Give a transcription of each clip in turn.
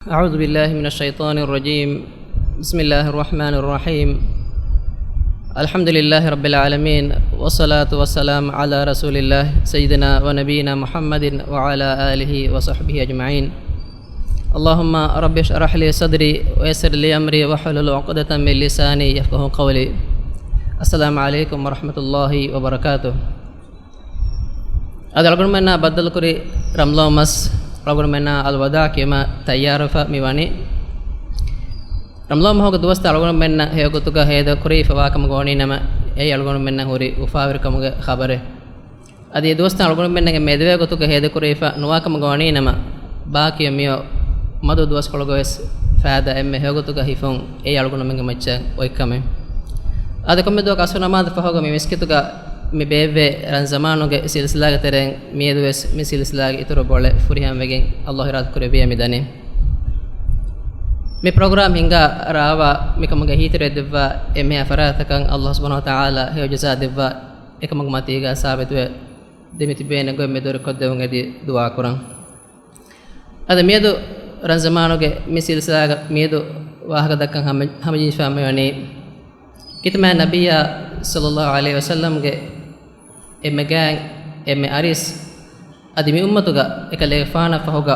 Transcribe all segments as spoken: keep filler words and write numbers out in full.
أعوذ بالله من الشيطان الرجيم. بسم الله الرحمن الرحيم. الحمد لله رب العالمين، والصلاة والسلام على رسول الله سيدنا ونبينا محمد وعلى آله وصحبه أجمعين. اللهم رب اشرح لي صدري ويسر لي أمري واحلل عقدة من لساني يفقهوا قولي. السلام عليكم ورحمة الله وبركاته. އަދި އަޅުގަނޑުމެންނާ ބައްދަލުކުރި ރަމްޟާން މަސް އަޅުގަނޑުމެންނާ އަލްވަދާ ކިޔުމަށް ތައްޔާރުވެފަ މި ވަނީ. ރަމްޟާން މަހުގެ ދުވަސްތައް އަޅުގަނޑުމެންނަށް ހެޔޮގޮތުގަ ހޭދަ ކުރެވިފަ ވާކަމުގަ ވަނީ ނަމަ، އެއީ އަޅުގަނޑުމެންނަށް ހުރި އުފާވެރިކަމުގެ ޚަބަރެއް. އަދި އެ ދުވަސްތައް އަޅުގަނޑުމެންނަށް މެދުވޭ ގޮތުގަ ހޭދަކުރެވިފަ ނުވާކަމުގަ ވަނީ ނަމަ، ބާކީ މިއޮ މަދު ދުވަސްކޮޅުގަ ވެސް ފައިދާ އެންމެ ހެޔޮގޮތުގަ ހިފުން އެއީ އަޅުގަނޑުމެންގެ މައްޗަށް އޮތް ކަމެއް. އަދި ކޮންމެ ދުވަހަކު އަސްރު ނަމާދު ފަހުގަ މި މިސްކިތުގަ މި ބޭއްވޭ ރަންޒަމާނުގެ ސިލްސިލާގެ ތެރެއިން މިއަދު ވެސް މި ސިލްސިލާގެ އިތުރު ބޮޅެއް ފުރިހަމަވެގެން އައްލާހު އިރާދަކުރެއްވިއޭ މިދަނީ. މި ޕްރޮގްރާމް ހިންގާ ރާވާ މިކަމުގެ އެހީތެރިވެ ދެއްވާ އެންމެހާ ފަރާތްތަކަށް އައްލާހު ސުބްޙާނަހު ވަތަޢާލާ ހެޔޮ ޖަޒާ ދެއްވާ، އެކަމުގެ މަތީގަ ސާބިތުވެ ދެމިތިބޭނެ ގޮތް މެދުވެރިކޮށްދެވުން އެދި ދުޢާކުރަން. އަދި މިއަދު ރަންޒަމާނުގެ މި ސިލްސިލާގަ މިއަދު ވާހަކަ ދައްކަން ހަމަ، ހަމަޖެހިފާ މިވަނީ، ކިތަމާ ނަބިއްޔާ ޞައްލައްލާހު ޢަލައިހި ވަސައްލަމްގެ އެންމެ ގާތް، އެންމެ އަރިސް، އަދި މި އުއްމަތުގަ އެކަލޭގެފާނަށް ފަހުގަ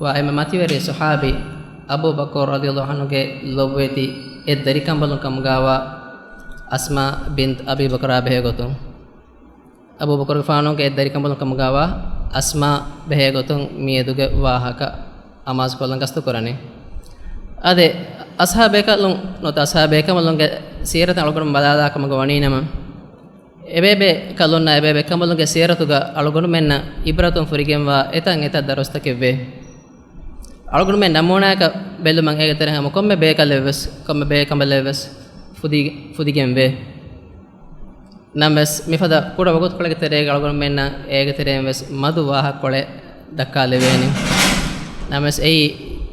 ވާ އެންމެ މަތިވެރި ޞަޙާބީ އަބޫބަކުރު ރަޟިޔައްލާހު ޢަންހުގެ ލޮބުވެތި އެއް ދަރިކަނބަލުން ކަމުގަވާ އަސްމާ ބިންތު އަބީ ބަކްރާ ބެހޭގޮތުން. އަބޫބަކުރުގެފާނުގެ އެއް ދަރިކަނބަލުން ކަމުގަވާ އަސްމާ ބެހޭގޮތުން މިއަދުގެ ވާހަކަ އަމާޒުކޮށްލަން ގަސްތުކުރަނީ. އަދި އަޞްޙާބޭކަލުން ނުވަތަ އަޞްޙާބޭކަނބަލުންގެ ސީރަތަށް އަޅުގަނޑު ބަލާލާކަމުގަ ވަނީނަމަ، އެބޭބޭ ކަލުންނާ އެބޭބޭ ކަނބަލުންގެ ސީރަތުގަ އަޅުގަނޑުމެންނަށް އިބްރަތުން ފުރިގެންވާ އެތަން އެތައް ދަރުސްތަކެއްވޭ. އަޅުގަނޑުމެން ނަމޫނާއަކަށް ބެލުމަށް އޭގެ ތެރެއިން ހަމަ ކޮންމެ ބޭކަލެއްވެސް، ކޮންމެ ބޭކަނބަލެއްވެސް ފުދި، ފުދިގެންވޭ. ނަމަވެސް، މިފަދަ ކުޑަ ވަގުތުކޮޅެއްގެ ތެރޭގަ އަޅުގަނޑުމެންނަށް އޭގެ ތެރެއިން ވެސް މަދު ވާހަކަކޮޅެއް ދައްކާލެވޭނެ. ނަމަވެސް، އެއީ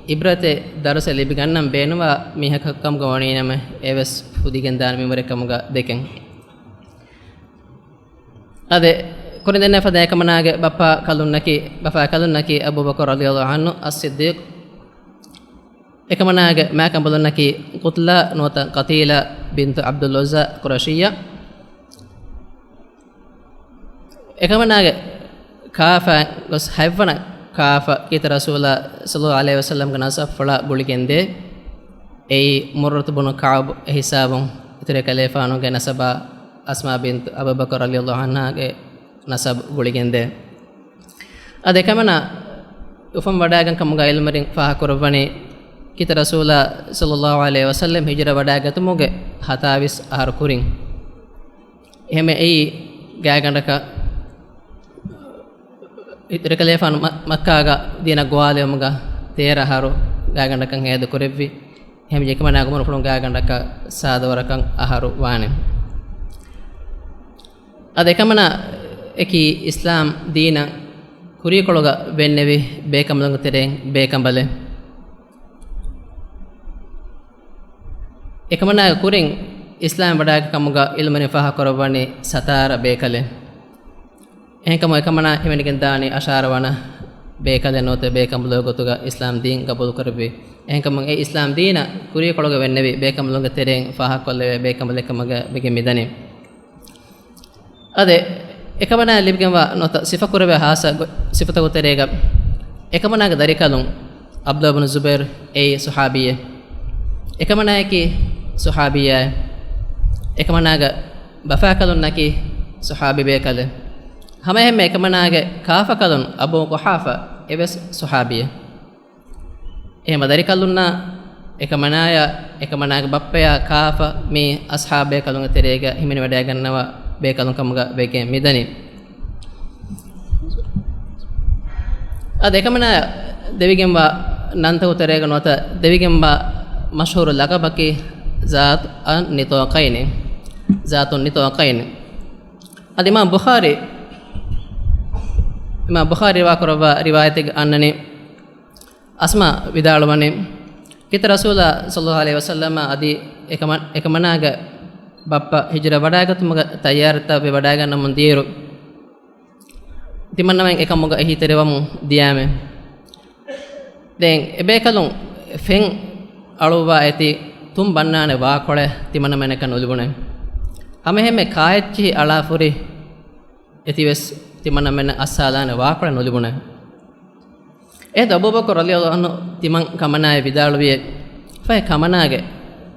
އިބްރަތެއް ދަރުސެއް ލިބިގަންނަން ބޭނުންވާ މީހަކަށް ކަމުގަ ވަނީނަމަ، އެވެސް ފުދިގެންދާނެ މިންވަރެއް ކަމުގަ ދެކެން. އަދި ކުރިން ދެންނެވި ފަދަ އެކަމަނާގެ ބައްޕާ ކަލުންނަކީ، ބަފާ ކަލުންނަކީ އަބޫބަކުރު ރަޟިޔައްލާހު ޢަންހު އައްޞިއްދީޤު. އެކަމަނާގެ މާކަނބަލުންނަކީ ޤުތްލާ ނުވަތަ ޤަތީލާ ބިންތު ޢަބްދުލް ޢުއްޒާ ޤުރަޝިއްޔާ. އެކަމަނާގެ ކާފަ ގޮސް ހަތްވަނަ ކާފަ ކީރިތި ރަސޫލާ ޞައްލައްލާހު ޢަލައިހި ވަސައްލަމްގެ ނަސަބުފުޅާ ގުޅިގެންދޭ. އެއީ މުރައްރަތު ބުނު ކަޢުބު އެހިސާބުން އިތުރު އެކަލޭފާނުގެ ނަސަބާ އަސްމާ ބިންތު އަބޫބަކުރު ރަޟިޔައްލާހު ޢަންހާގެ ނަސަބު ގުޅިގެންދޭ. އަދި އެކަމަނާ އުފަން ވަޑައިގަން ކަމުގަ ޢިލްމުވެރިން ފާހަގަކުރައްވަނީ، ކީރިތި ރަސޫލާ ޞައްލައްލާހު ޢަލައިހި ވަސައްލަމް ހިޖުރަ ވަޑައިގަތުމުގެ ހަތާވީސް އަހަރު ކުރިން. އެހެންވެ، އެއީ ގާތްގަނޑަކަށް އިތުރު އެކަލޭފާނު މަ-، މައްކާގަ ދީނަށް ގޮވާލެވުމުގަ ތޭރަ އަހަރު ގާތްގަނޑަކަށް ހޭދަ ކުރެއްވި. އެހެންވެ، އެކަމަނާގެ އުމުރުފުޅުން ގާތްގަނޑަކަށް ސާދަ ވަރަކަށް އަހަރު ވާނެ. އަދި އެކަމަނާ އެކީ އިސްލާމް ދީނަށް ކުރީކޮޅުގަ ވެންނެވި ބޭކަނބަލުންގެ ތެރެއިން ބޭކަނބަލެއް. އެކަމަނާގެ ކުރިން އިސްލާމް ވަޑައިގަތް ކަމުގަ ޢިލްމުވެރިން ފާހަގަކުރައްވަނީ ސަތާރަ ބޭކަލެއް. އެހެންކަމުން އެކަމަނާ ހިމެނިގެން ދާނީ އަށާރަ ވަނަ ބޭކަލެއް ނުވަތަ ބޭކަނބަލުގެ ގޮތުގަ އިސްލާމް ދީން ގަބޫލުކުރެއްވި. އެހެންކަމުން އެ އިސްލާމް ދީނަށް ކުރީކޮޅުގަ ވެންނެވި ބޭކަނބަލުންގެ ތެރެއިން ފާހަގަކޮށްލެވޭ ބޭކަނބަލެއް ކަމުގަ ވެގެން މިދަނީ. އަދި އެކަމަނާ ލިބިގެންވާ ނުވަތަ ސިފަކުރެވޭ ހާއްސަ ގޮ-، ސިފަތަކުގެ ތެރޭގަ އެކަމަނާގެ ދަރިކަލުން ޢަބްދުﷲ ބުނު ޒުބައިރު އެއީ ޞަޙާބީއެއް. އެކަމަނާއަކީ ޞަޙާބިއްޔާއެއް. އެކަމަނާގެ ބަފާކަލުންނަކީ ޞަޙާބީ ބޭކަލެއް. ހަމައެހެންމެ އެކަމަނާގެ ކާފަކަލުން އަބޫ ޤުޙާފާ އެވެސް ޞަޙާބީއެއް. އެހެންމަ ދަރިކަލުންނާ އެކަމަނާޔާ، އެކަމަނާގެ ބައްޕަޔާ ކާފަ މި އަޞްޙާބު ބޭކަލުންގެ ތެރޭގަ ހިމެނިވަޑައިގަންނަވާ ބޭކަލުން ކަމުގަ ވެގެން މިދަނީ. އަދި އެކަމަނާ ދެވިގެންވާ ނަންތަކުގެ ތެރޭގަ ނުވަތަ ދެވިގެންވާ މަޝްހޫރު ލަޤަބަކީ ޒާތު އައްނިޠާޤައިން، ޒާތު ނިޠާޤައިން. އަދި އިމާމް ބުޚާރީ، އިމާމް ބުޚާރީ ރިވާކުރައްވާ ރިވާޔަތެއްގަ އަންނަނީ، އަސްމާ ވިދާޅުވަނީ، ކީރިތި ރަސޫލާ ޞައްލައްލާހު ޢަލައިހި ވަސައްލަމަ އަދި އެކަމަ-، އެކަމަނާގެ ބައްޕަ ހިޖުރަ ވަޑައިގަތުމުގެ ތައްޔާރަތައް ވެވަޑައިގަންނަމުން ދިޔައިރު، ތިމަންނަމެން އެކަމުގަ އެހީތެރިވަމުން ދިޔައިމެ. ދެން އެބޭކަލުން ފެން އަޅުއްވާ އެތި ތުން ބަންނާނެ ވާކޮޅެއް ތިމަންނަމެންނަކަށް ނުލިބުނެ. ހަމައެހެންމެ ކާއެއްޗިހި އަޅާފުރި އެތިވެސް ތިމަންނަމެންނަށް އައްސާލާނެ ވާކޮޅެއް ނުލިބުނެ. އޭ އަބޫބަކުރު ރަޟިޔަﷲ ޢަންހު ތިމަން ކަމަނާއެއް ވިދާޅުވިއެ، ފަހެ ކަމަނާގެ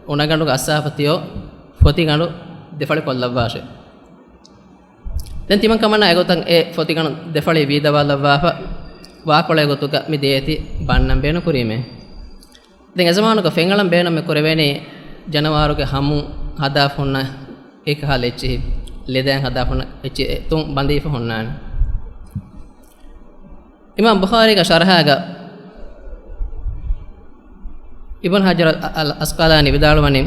އުނަގަނޑުގަ އައްސާފަ ތިޔޯ ފޮތިގަނޑު ދެފަޅި ކޮށްލައްވާށެ. ދެން ތިމަން ކަމަނާ އެގޮތަށް އެ ފޮތިގަނޑު ދެފަޅި ވީދަވާލައްވާފަ، ވާކޮޅެއް ގޮތުގަ މި ދޭތި ބަންނަން ބޭނުން ކުރީމޭ. ދެން އެޒަމާނުގަ ފެންއަޅަން ބޭނުމެއް ކުރެވޭނީ ޖަނަވާރުގެ ހަމުން ހަދާފަ ހުންނަ އެކަހަލަ އެއްޗިހި، ލެދައިން ހަދާފަ ހުންނަ އެއްޗިހި ތުން ބަނދީފަ ހުންނާނެ. އިމާމް ބުޚާރީގެ ޝަރަޙާގަ އިބްނު ޙަޖަރު އަލް އަސްޤަލާނީ ވިދާޅުވަނީ،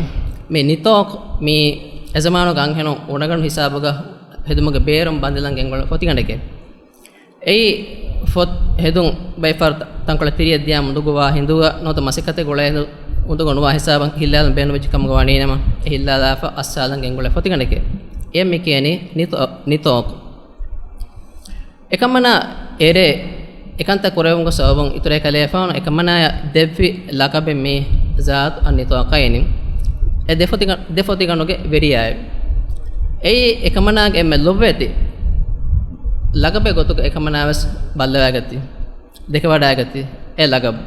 މި ނިތޯކު މީ އެޒަމާނުގެ އަންހެނުން އުނަގަނޑު ހިސާބުގަ ހެދުމުގެ ބޭރުން ބަނދެލަން ގެންގުޅޭ ފޮތިގަނޑެކޭ. އެއީ ފޮތް ހެދުން ބައެއް ފަހަރު ތަންކޮޅެއް ތިރިއަށް ދިޔަ މުދުގަ ވާ ހިނދުގަ ނުވަތަ މަސައްކަތެއް ގުޅޭ ހިނދު، ހިނދުގަ ނުވާ ހިސާބަށް ހިއްލާލަން ބޭނުންވެއްޖެ ކަމުގަ ވަނީނަމަ، އެ ހިއްލާލާފަ އައްސާލަން ގެންގުޅޭ ފޮތިގަނޑެކޭ. އެ މި ކިޔަނީ ނިތޯ، ނިތޯކު. އެކަމަނާ އެރޭ އެކަންތައް ކުރެވުމުގެ ސަބަބުން އިތުރު ކަލޭފާނު އެކަމަނާޔަށް ދެއްވި ލަޤަބެއް މީ ޒާތު އައްނިތާޤައިނި. އެ ދެފޮތިގަ-، ދެފޮތިގަނޑުގެ ވެރިޔާއެވެ. އެއީ އެކަމަނާގެ އެންމެ ލޮބުވެތި ލަޤަބެއް ގޮތުގަ އެކަމަނާވެސް ބައްލަވައިގަތީ، ދެކެވަޑައިގަތީ އެ ލަޤަބު.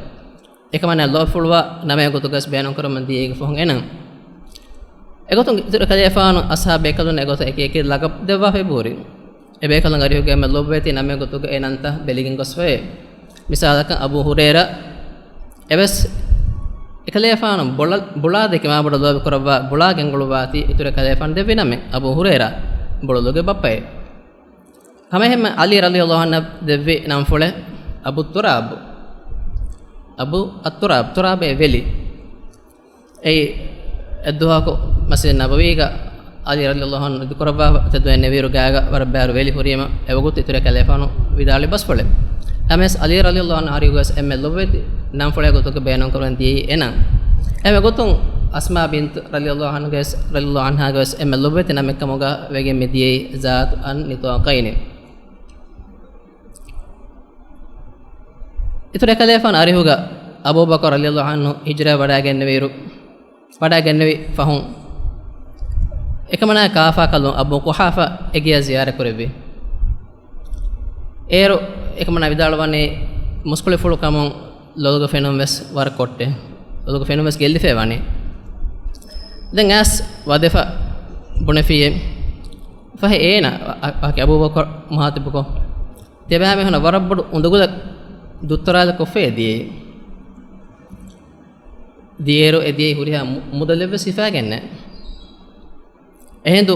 އެކަމަނާ ލޯފުޅުވާ ނަމެއް ގޮތުގަސް ބޭނުންކުރަމުން ދިޔައީގެ ފަހުން އެނަން. އެގޮތުން އިތުރު ކަލޭފާނު އަސްހާބު ބޭކަލުން އެގޮތަށް އެކި އެކި ލަޤަބު ދެއްވާފައި ބޫރި. އެބޭކަލުން އަރިހުގެ އެންމެ ލޮބުވެތި ނަމެއް ގޮތުގަ އެ ނަންތައް ބެލިގެން ގޮސްފައޭ. މިސާލަކަށް އަބޫ ހުރޭރާ އެވެސް އެކަލޭފާނު ބޮޅަ-، ބުޅާ ދެކި މާބޮޑަށް ލޯބި ކުރައްވާ ބުޅާ ގެންގުޅުއްވާތީ އިތުރު ކަލޭފާނު ދެއްވި ނަމެއް އަބޫ ހުރޭރާ، ބުޅުލުގެ ބައްޕައޭ. ހަމައެހެންމެ ޢަލީ ރަޟިޔަﷲ ޢަންހަށް ދެއްވި ނަންފުޅެއް އަބޫ ތުރާބު، އަބޫ އައްތުރާބު، ތުރާބޭ ވެލި. އެއީ އެއްދުވަހަކު މަސްޖިދު ނަބަވީގަ ޢަލީ ރަޟިޔަﷲ ޢަންހު ދިކުރައްވާފަ ތެދުވެ ނެވިއިރު ގާގަ ވަރަށް ބާރު ވެލި ހުރީމަ، އެވަގުތު އިތުރު ކަލޭފާނު ވިދާޅުވި ބަސްފުޅެއް. ނަމަވެސް ޢަލީ ރަޟިޔަﷲ ޢަންހު އަރިހުގަވެސް އެންމެ ލޮބުވެތި ނަންފުޅެއް ގޮތުގަ ބޭނުންކުރަމުން ދިޔައީ އެ ނަން. އެވަގުތުން އަސްމާ ބިންތު ރަޟިޔަﷲ ޢަންހާގެވެސް، ރަޟިޔަﷲ ޢަންހާގެވެސް އެންމެ ލޮބުވެތި ނަމެއް ކަމުގަ ވެގެން މި ދިޔައީ ޒާތު އައްނިތާޤައިނި. އިތުރު ކަލޭފާނު އަރިހުގަ އަބޫބަކުރު ރަޟިޔަﷲ ޢަންހު ހިޖުރަ ވަޑައިގެންނެވިއިރު، ވަޑައިގެންނެވި ފަހުން، އެކަމަނާ ކާފާ ކަލުން އަބޫ ޤުޙާފާ އެ ގެޔަށް ޒިޔާރަތް ކުރެއްވި. އޭރު އެކަމަނާ ވިދާޅުވަނީ މުސްކުޅިފުޅު ކަމުން ލޮލުގެ ފެނުން ވެސް ވަރަށް ކޮއްޓޭ. ލޮލުގެ ފެނުން ވެސް ގެއްލިފައި ވަނީ. ދެން އައިސް ވަދެފަ ބުނެފިއޭ. ފަހެ އޭނާ އަ-، އަ-، އަބޫބަކުރު މުޚާޠަބުކޮށް، ތިޔަބައިމީހުންނަށް ވަރަށް ބޮޑު އުނދަގުލެއް ދުއްތަރާލެއް ކޮށްފައި ދިޔައީ. ދިޔައިރު އެ ދިޔައީ ހުރިހާ މު-، މުދަލެއްވެސް ހިފައިގެންނެއް. އެހިނދު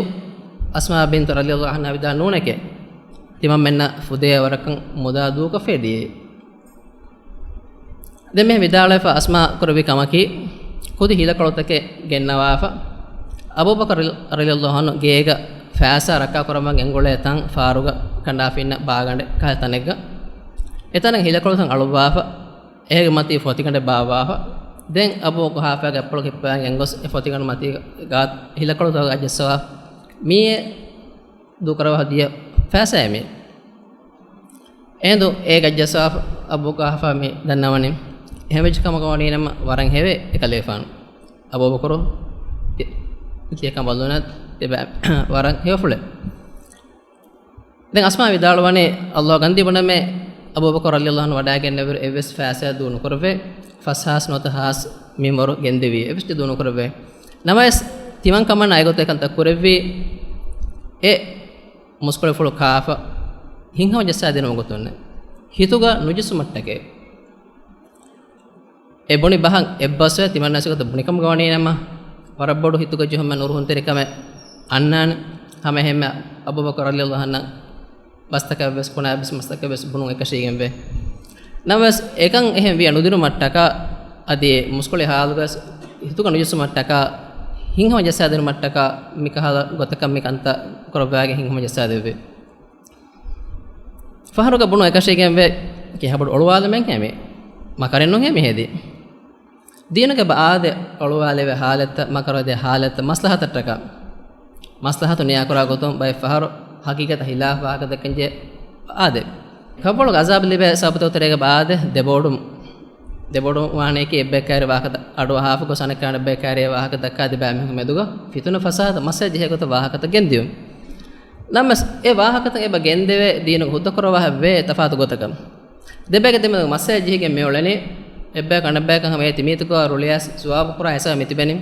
އަސްމާ ބިންތު ރަޟިޔަﷲ ޢަންހާ ވިދާޅު ނޫނެކޭ، ތިމަންމެންނަށް ފުދޭ ވަރަކަށް މުދާ ދޫކޮށްފައި ދިޔައީ. ދެން މިހެން ވިދާޅުވެފަ އަސްމާ ކުރެއްވި ކަމަކީ، ކުދި ހިލަކޮޅުތަކެއް ގެންނަވާފަ، އަބޫބަކުރު ރަޟިޔަﷲ ޢަންހު ގޭގަ ފައިސާ ރައްކާކުރަމުން ގެންގުޅޭ ތަން ފާރުގަ ކަނޑާފަ އިންނަ ބާގަނޑެއް ކަހަލަ ތަނެއްގަ، އެތަނަށް ހިލަކޮޅުތައް އަޅުއްވާފަ، އޭގެ މަތީ ފޮތިގަނޑެއް ބާއްވާފަ، ދެން އަބޫ ޤުޙާފާގެ އަތްޕުޅު ކިއްޕަވަން ގެންގޮސް އެ ފޮތިގަނޑު މަތީގަ ހިލަކޮޅުތަކަށް އަތްޖައްސަވާ، މިއީ ދޫކުރައްވާ ދިޔަ ފައިސާއޭ މީ. އެހިނދު އޭގަ އަތްޖައްސަވާފަ އަބޫ ޤުޙާފާ މި ދަންނަވަނީ. އެހެންވެއްޖެ ކަމަކަށް ވަނީނަމަ ވަރަށް ހެވޭ އެކަލޭފާނު. އަބޫބަކުރު ތި-، ތިޔަކަން ބަލުނަ ތިބަ ވަރަށް ހެޔޮފުޅެއް. ދެން އަސްމާ ވިދާޅުވަނީ، ﷲ ގަންދީބުނަމޭ، އަބޫބަކުރު ރަޟިޔަﷲ ޢަންހު ވަޑައިގެންނެވިއިރު އެއްވެސް ފައިސާ ދޫ ނުކުރެވޭ، ފަސް ހާސް ނުވަތަ ހާސް މިންވަރު ގެންދެވީ، އެއްވެސް ދޫ ނުކުރެވޭ. ނަމަވެސް، ތިމަން ކަމަނާ އެގޮތަށް ކަންތައް ކުރެއްވީ، އެ މުސްކުޅިފުޅު ކާފަ ހިތްހަމަ ޖައްސާދިނުމުގެ ގޮތުންނެ. ހިތުގަ ނުޖެއްސުމަށްޓަކައި. އެ ބުނި ބަހަށް އެއްބަސްވެ ތިމަންނަ ސިގޮތަށް ބުނިކަމުގަ ވަނީނަމަ، ވަރަށް ބޮޑު ހިތުގަ ޖެހުމެއް ނުރުހުންތެރިކަމެއް އަންނާނެ. ހަމައެހެންމެ އަބޫބަކުރު ރަޟިޔަﷲ ޢަންހު ބަސްތަކަށްވެސް ކުނާ އެއްވެސް މަސްތަކެއްވެސް ބުނުން އެކަށީގެންވޭ. ނަމަވެސް، އެކަން އެހެން ވިޔަ ނުދިނުމަށްޓަކާ، އަދި މުސްކުޅި ހާލުގަސް ހިތުގަ ނުޖެއްސުމަށްޓަކާ، ހިތްހަމަ ޖައްސާދިނުމަށްޓަކާ، މިކަހަލަ ގޮތަކަށް މި ކަންތައް ކުރައްވާގެން ހިތްހަމަ ޖައްސާދެއްވޭ. ފަހަރުގަ ބުނު އެކަށީގެންވޭ، ކިހާބޮޑު އޮޅުވާލުމެއްހޭ މި، މަކަރެއްނޫންހޭ މި ހެދީ. ދީނުގެ ބައާދެ އޮޅުވާލެވޭ ހާލަތްތައް، މަކަރުވެދޭ ހާލަތްތައް މަސްލަހަތަށްޓަކާ. މަސްލަހަތު ނިޔާކުރާ ގޮތުން ބައެއް ފަހަރު ހަގީގަތަށް ހިލާފް ވާހަކަ ދެއްކެންޖެހޭ ބައާދެ. ކަށްވަޅުގެ އަޒާބު ލިބޭ ސަބަބުތަކު ތެރޭގަ ބައާދެ ދެބޯޑު ދެބޮޑު ވާނެއަކީ އެއްބައެއް ކައިރި ވާހަކަ އަޑުއަހާފަ ގޮސް އަނެއްކާ އަނެއްބައެއް ކައިރި ވާހަކަ ދައްކާ ދެބައިމީހުން މެދުގަ ފިތުނަ ފަސާދަ މައްސަލަ ޖެހޭ ގޮތަށް ވާހަކަތައް ގެންދިޔުން. ނަމަވެސް އެ ވާހަކަތައް އެބަ ގެންދެވޭ ދީނުގެ ހުއްދަކުރައްވާ ވޭ ތަފާތު ގޮތަކަށް. ދެބައިގެ ދެމެދު މައްސަލަ ޖެހިގެން މިއުޅެނީ އެއްބަޔަކު އަނެއްބަޔަކަށް ހަމަ އޭތި މީތިކޮށް ރުޅިއައިސް ޖަވާބު ކުރާ ހިސާބަށް މިތިބެނީ.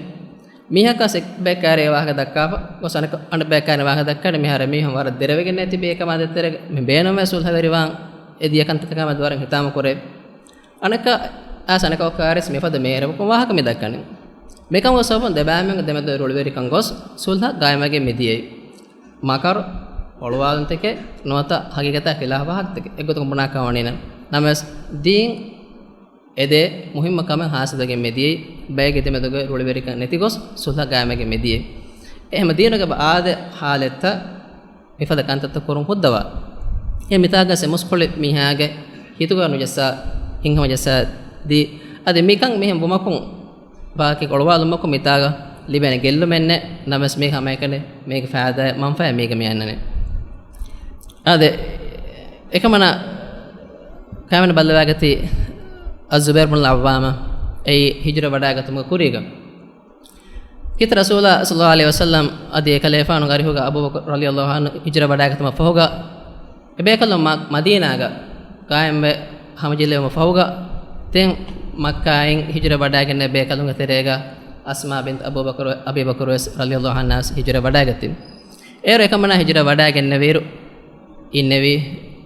މީހަކަސް އެއްބައެއް ކައިރި ވާހަކަ ދައްކާފަ ގޮސް އަނެކަ-، އަނެއްބައެއް ކައިރި ވާހަކަ ދައްކާނެ މިހާރު މީހުން ވަރަށް ދެރަވެގެން ތިބީ އެކަމާ ދޭތެރޭގަ މި ބޭނުންވެ ސުލްހަވެރިވާން އެ ދިޔަ ކަންތައްތަކާމެދު ވަރަށް ހިތާމަ ކުރޭ. އަނެކާ އަސް އަނެކަކާ ވެސް މިފަދަ މޭރަކުން ވާހަކަ މި ދައްކަނީ. މިކަމުގެ ސަބަބުން ދެބައިމީހުންގެ ދެމެދު ރުޅިވެރިކަން ގޮސް ސުލްހަ ގާއިމްވެގެން މިދިޔައީ. މަކަރު، އޮޅުވާލުންތަކެއް ނުވަތަ ހަގީގަތާ ޚިލާފް ވާހަކަތަކެއް އެއްގޮތަކުން ބުނާކަށް ވަނީނަމަ. ނަމަވެސް ދީން އެދޭ މުހިއްމު ކަމެއް ހާސިލްވެގެން މިދިޔައީ، ބައެއްގެ ދެމެދުގައި ރުޅިވެރިކަން ނެތިގޮސް ސުލްހަ ގާއިމްވެގެން މިދިޔައީ. އެހެން ދީނުގެ އާދަ ހާލަތްތައް މިފަދަ ކަންތައްތައް ކުރުން ހުއްދަވާ. އެ މިތާގަ ސެމުސްކޮޅި މީހާގެ ހިތުގަ ނުޖައްސާ، ހިތްހަމަޖައްސާ ދީ. އަދި މިކަން މިހެން ވުމަކުން ވާހަކަ އޮޅުވާލުމަކުން މިތާގަ ލިބޭނެ ގެއްލުމެއް ނެތް. ނަމަވެސް މީގެ ހަމައެކަނި މީގެ ފައިދާއެއް މަންފާއެއް މީގަ މި އަންނަނީ. އާދެ، އެކަމަނާ ކައިވެނި ބައްލަވާގަތީ އައްޒުބައިރު ބުން އައްވާމަ އެއީ ހިޖުރަ ވަޑާގަތުމުގެ ކުރީގަ. ކިތަ ރަސޫލާ ޞައްލައްލާހު ޢަލައިހި ވަސައްލަމް އަދި އެކަލޭފާނުގެ އަރިހުގަ އަބޫބަކުރު ރަޟިޔައްލާހު ޢަންހު ހިޖުރަ ވަޑާގަތުމަށް ފަހުގަ، އެބޭކަލުން މަ-، މަދީނާގަ ގާއިމްވެ ހަމަޖެއްލެވުމަށް ފަހުގަ، ދެން މައްކާއިން ހިޖުރަ ވަޑާގެންނެވި ބޭކަލުންގެ ތެރޭގަ އަސްމާ ބިންތު އަބޫބަކުރު، އަބީބަކުރު ވެސް ރަޟިޔައްލާހު ޢަންހާ ވެސް ހިޖުރަ ވަޑާގަތީ. އޭރު އެކަމަނާ ހިޖުރަ ވަޑާގެންނެވިއިރު އިންނެވީ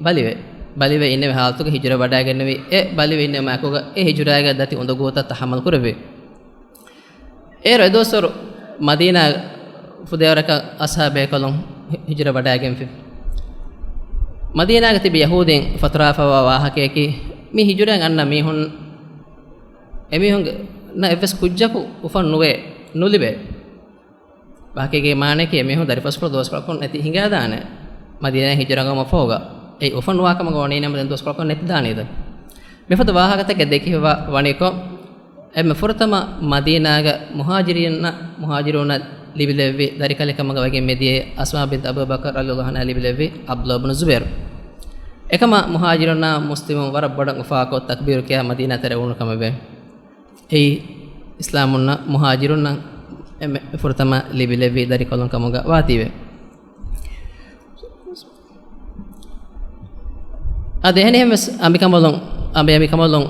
ބަލިވެ. ބަލިވެ އިންނެވި ހާލަތުގަ ހިޖުރަ ވަޑާގެންނެވީ. އެ ބަލިވެ އިންނެވުމާއެކުގަ އެ ހިޖުރާގެ ދަތި އުނދަގޫތައް ތަޙައްމަލް ކުރެއްވި. އޭރު އެދުވަސްވަރު މަދީނާ ފުދޭވަރަކަށް އަޞްޙާބޭކަލުން ހި-، ހިޖުރަ ވަޑާގެންފި. މަދީނާގަ ތިބި ޔަހޫދީން ފަތުރާފައިވާ ވާހަކަޔަކީ، މި ހިޖުރައިން އަންނަ މީހުން އެމީހުންގެ ނަ އެއްވެސް ކުއްޖަކު އުފަން ނުވޭ، ނުލިބޭ. ވާހަކައިގެ މާނައަކީ އެމީހުން ދަރިފަސްކޮޅު ދުވަސްކޮޅަކުން ނެތި ހިނގާދާނެ. މަދީނާ ހިޖުރައަށް ފަހުގަ އެ އުފަން ނުވާ ކަމަށް ވަނީނަމަ ދެން ދުވަސްކޮޅަކުން ނެތިދާނީދަ. މިފަދަ ވާހަކަތަކެއް ދެކިފައި ވަނިކޮށް، އެންމެ ފުރަތަމަ މަދީނާގަ މުހާޖިރީންނަށް، މުހާޖިރޫނަށް ލިބިލެއްވި ދަރިކަލެއް ކަމުގަ ވެގެން މިދިޔައީ އަސްމާ ބިންތު އަބޫބަކަރު ރަޟިޔައްލާހު ޢަންހާ ލިބިލެއްވި ޢަބްދުﷲ ބުނު ޒުބައިރު. އެކަމާ މުހާޖިރުންނާ މުސްލިމުން ވަރަށް ބޮޑަށް އުފާކޮށް ތަކްބީރު ކިޔާ މަދީނާ ތެރެއަށް އުޅުނު ކަމެވެ. އެއީ އިސްލާމުންނަށް މުހާޖިރުންނަށް އެންމެ ފުރަތަމަ ލިބިލެއްވި ދަރިކަލުން ކަމުގަ ވާތީވެ. އަދި އެހެނިހެންވެސް އަނބިކަނބަލުން، އަނބި އަނބިކަނބަލުން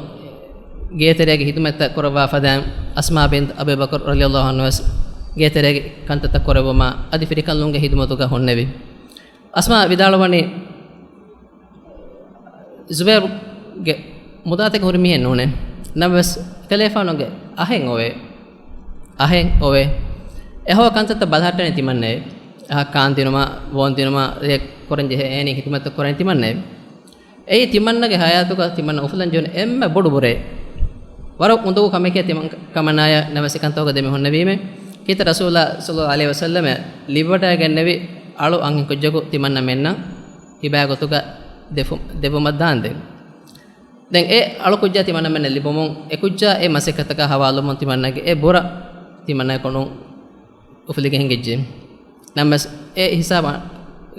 ގޭތެރޭގެ ހިދުމަތްތައް ކުރައްވާ ފަދައިން އަސްމާ ބިންތު އަބޫބަކަރު ރަޟިޔައްލާހު ޢަންހު ވެސް ގޭތެރޭގެ ކަންތައްތައް ކުރެއްވުމަށް އަދި ފިރިކަލުންގެ ހިދުމަތުގަ ހުންނެވި. އަސްމާ ވިދާޅުވަނީ، ޒުބައިރުގެ މުދާތަކެއް ހުރި މީހެއް ނޫނޭ. ނަމަވެސް ކަލޭފާނުގެ އަހެއް އޮވޭ. އަހެއް އޮވޭ. އެ ހޮވާ ކަންތައްތައް ބަލަހައްޓަނީ ތިމަންނައޭ. އަހަށް ކާންދިނުމާ، ވޯންދިނުމާ، ރޭ ކުރަންޖެހޭ އޭނީ ހިދުމަތްތައް ކުރަނީ ތިމަންނައޭ. އެއީ ތިމަންނަގެ ހަޔާތުގަ ތިމަންނަ އުފުލަން ޖެހުނު އެންމެ ބޮޑު ބުރައެއް. ވަރަށް އުނދަގޫ ކަމެކޭ ތިމަން ކަމަނާޔަށް ނަވެސި ކަންތަކުގަ ދެމި ހުންނެވީމޭ. ކީތަ ރަސޫލާ ޞައްލައްލާހު ޢަލައިހި ވަސައްލަމަ ލިބިވަޑައިގެންނެވި އަޅު އަންހެންކުއްޖަކު ތިމަންނަމެންނަށް ހިބާ ގޮތުގަ ދެފު-، ދެއްވުމަށް ދާންދެން. ދެން އެ އަޅުކުއްޖާ ތިމަންނަމެންނަށް ލިބުމުން، އެ ކުއްޖާ އެ މަސައްކަތަކާ ހަވާލުވުމުން ތިމަންނަގެ އެ ބުރަ ތިމަންނަ ކޮނޑުން އުފުލިގެން ހިނގައްޖެ. ނަމަވެސް އެ ހިސާބަށް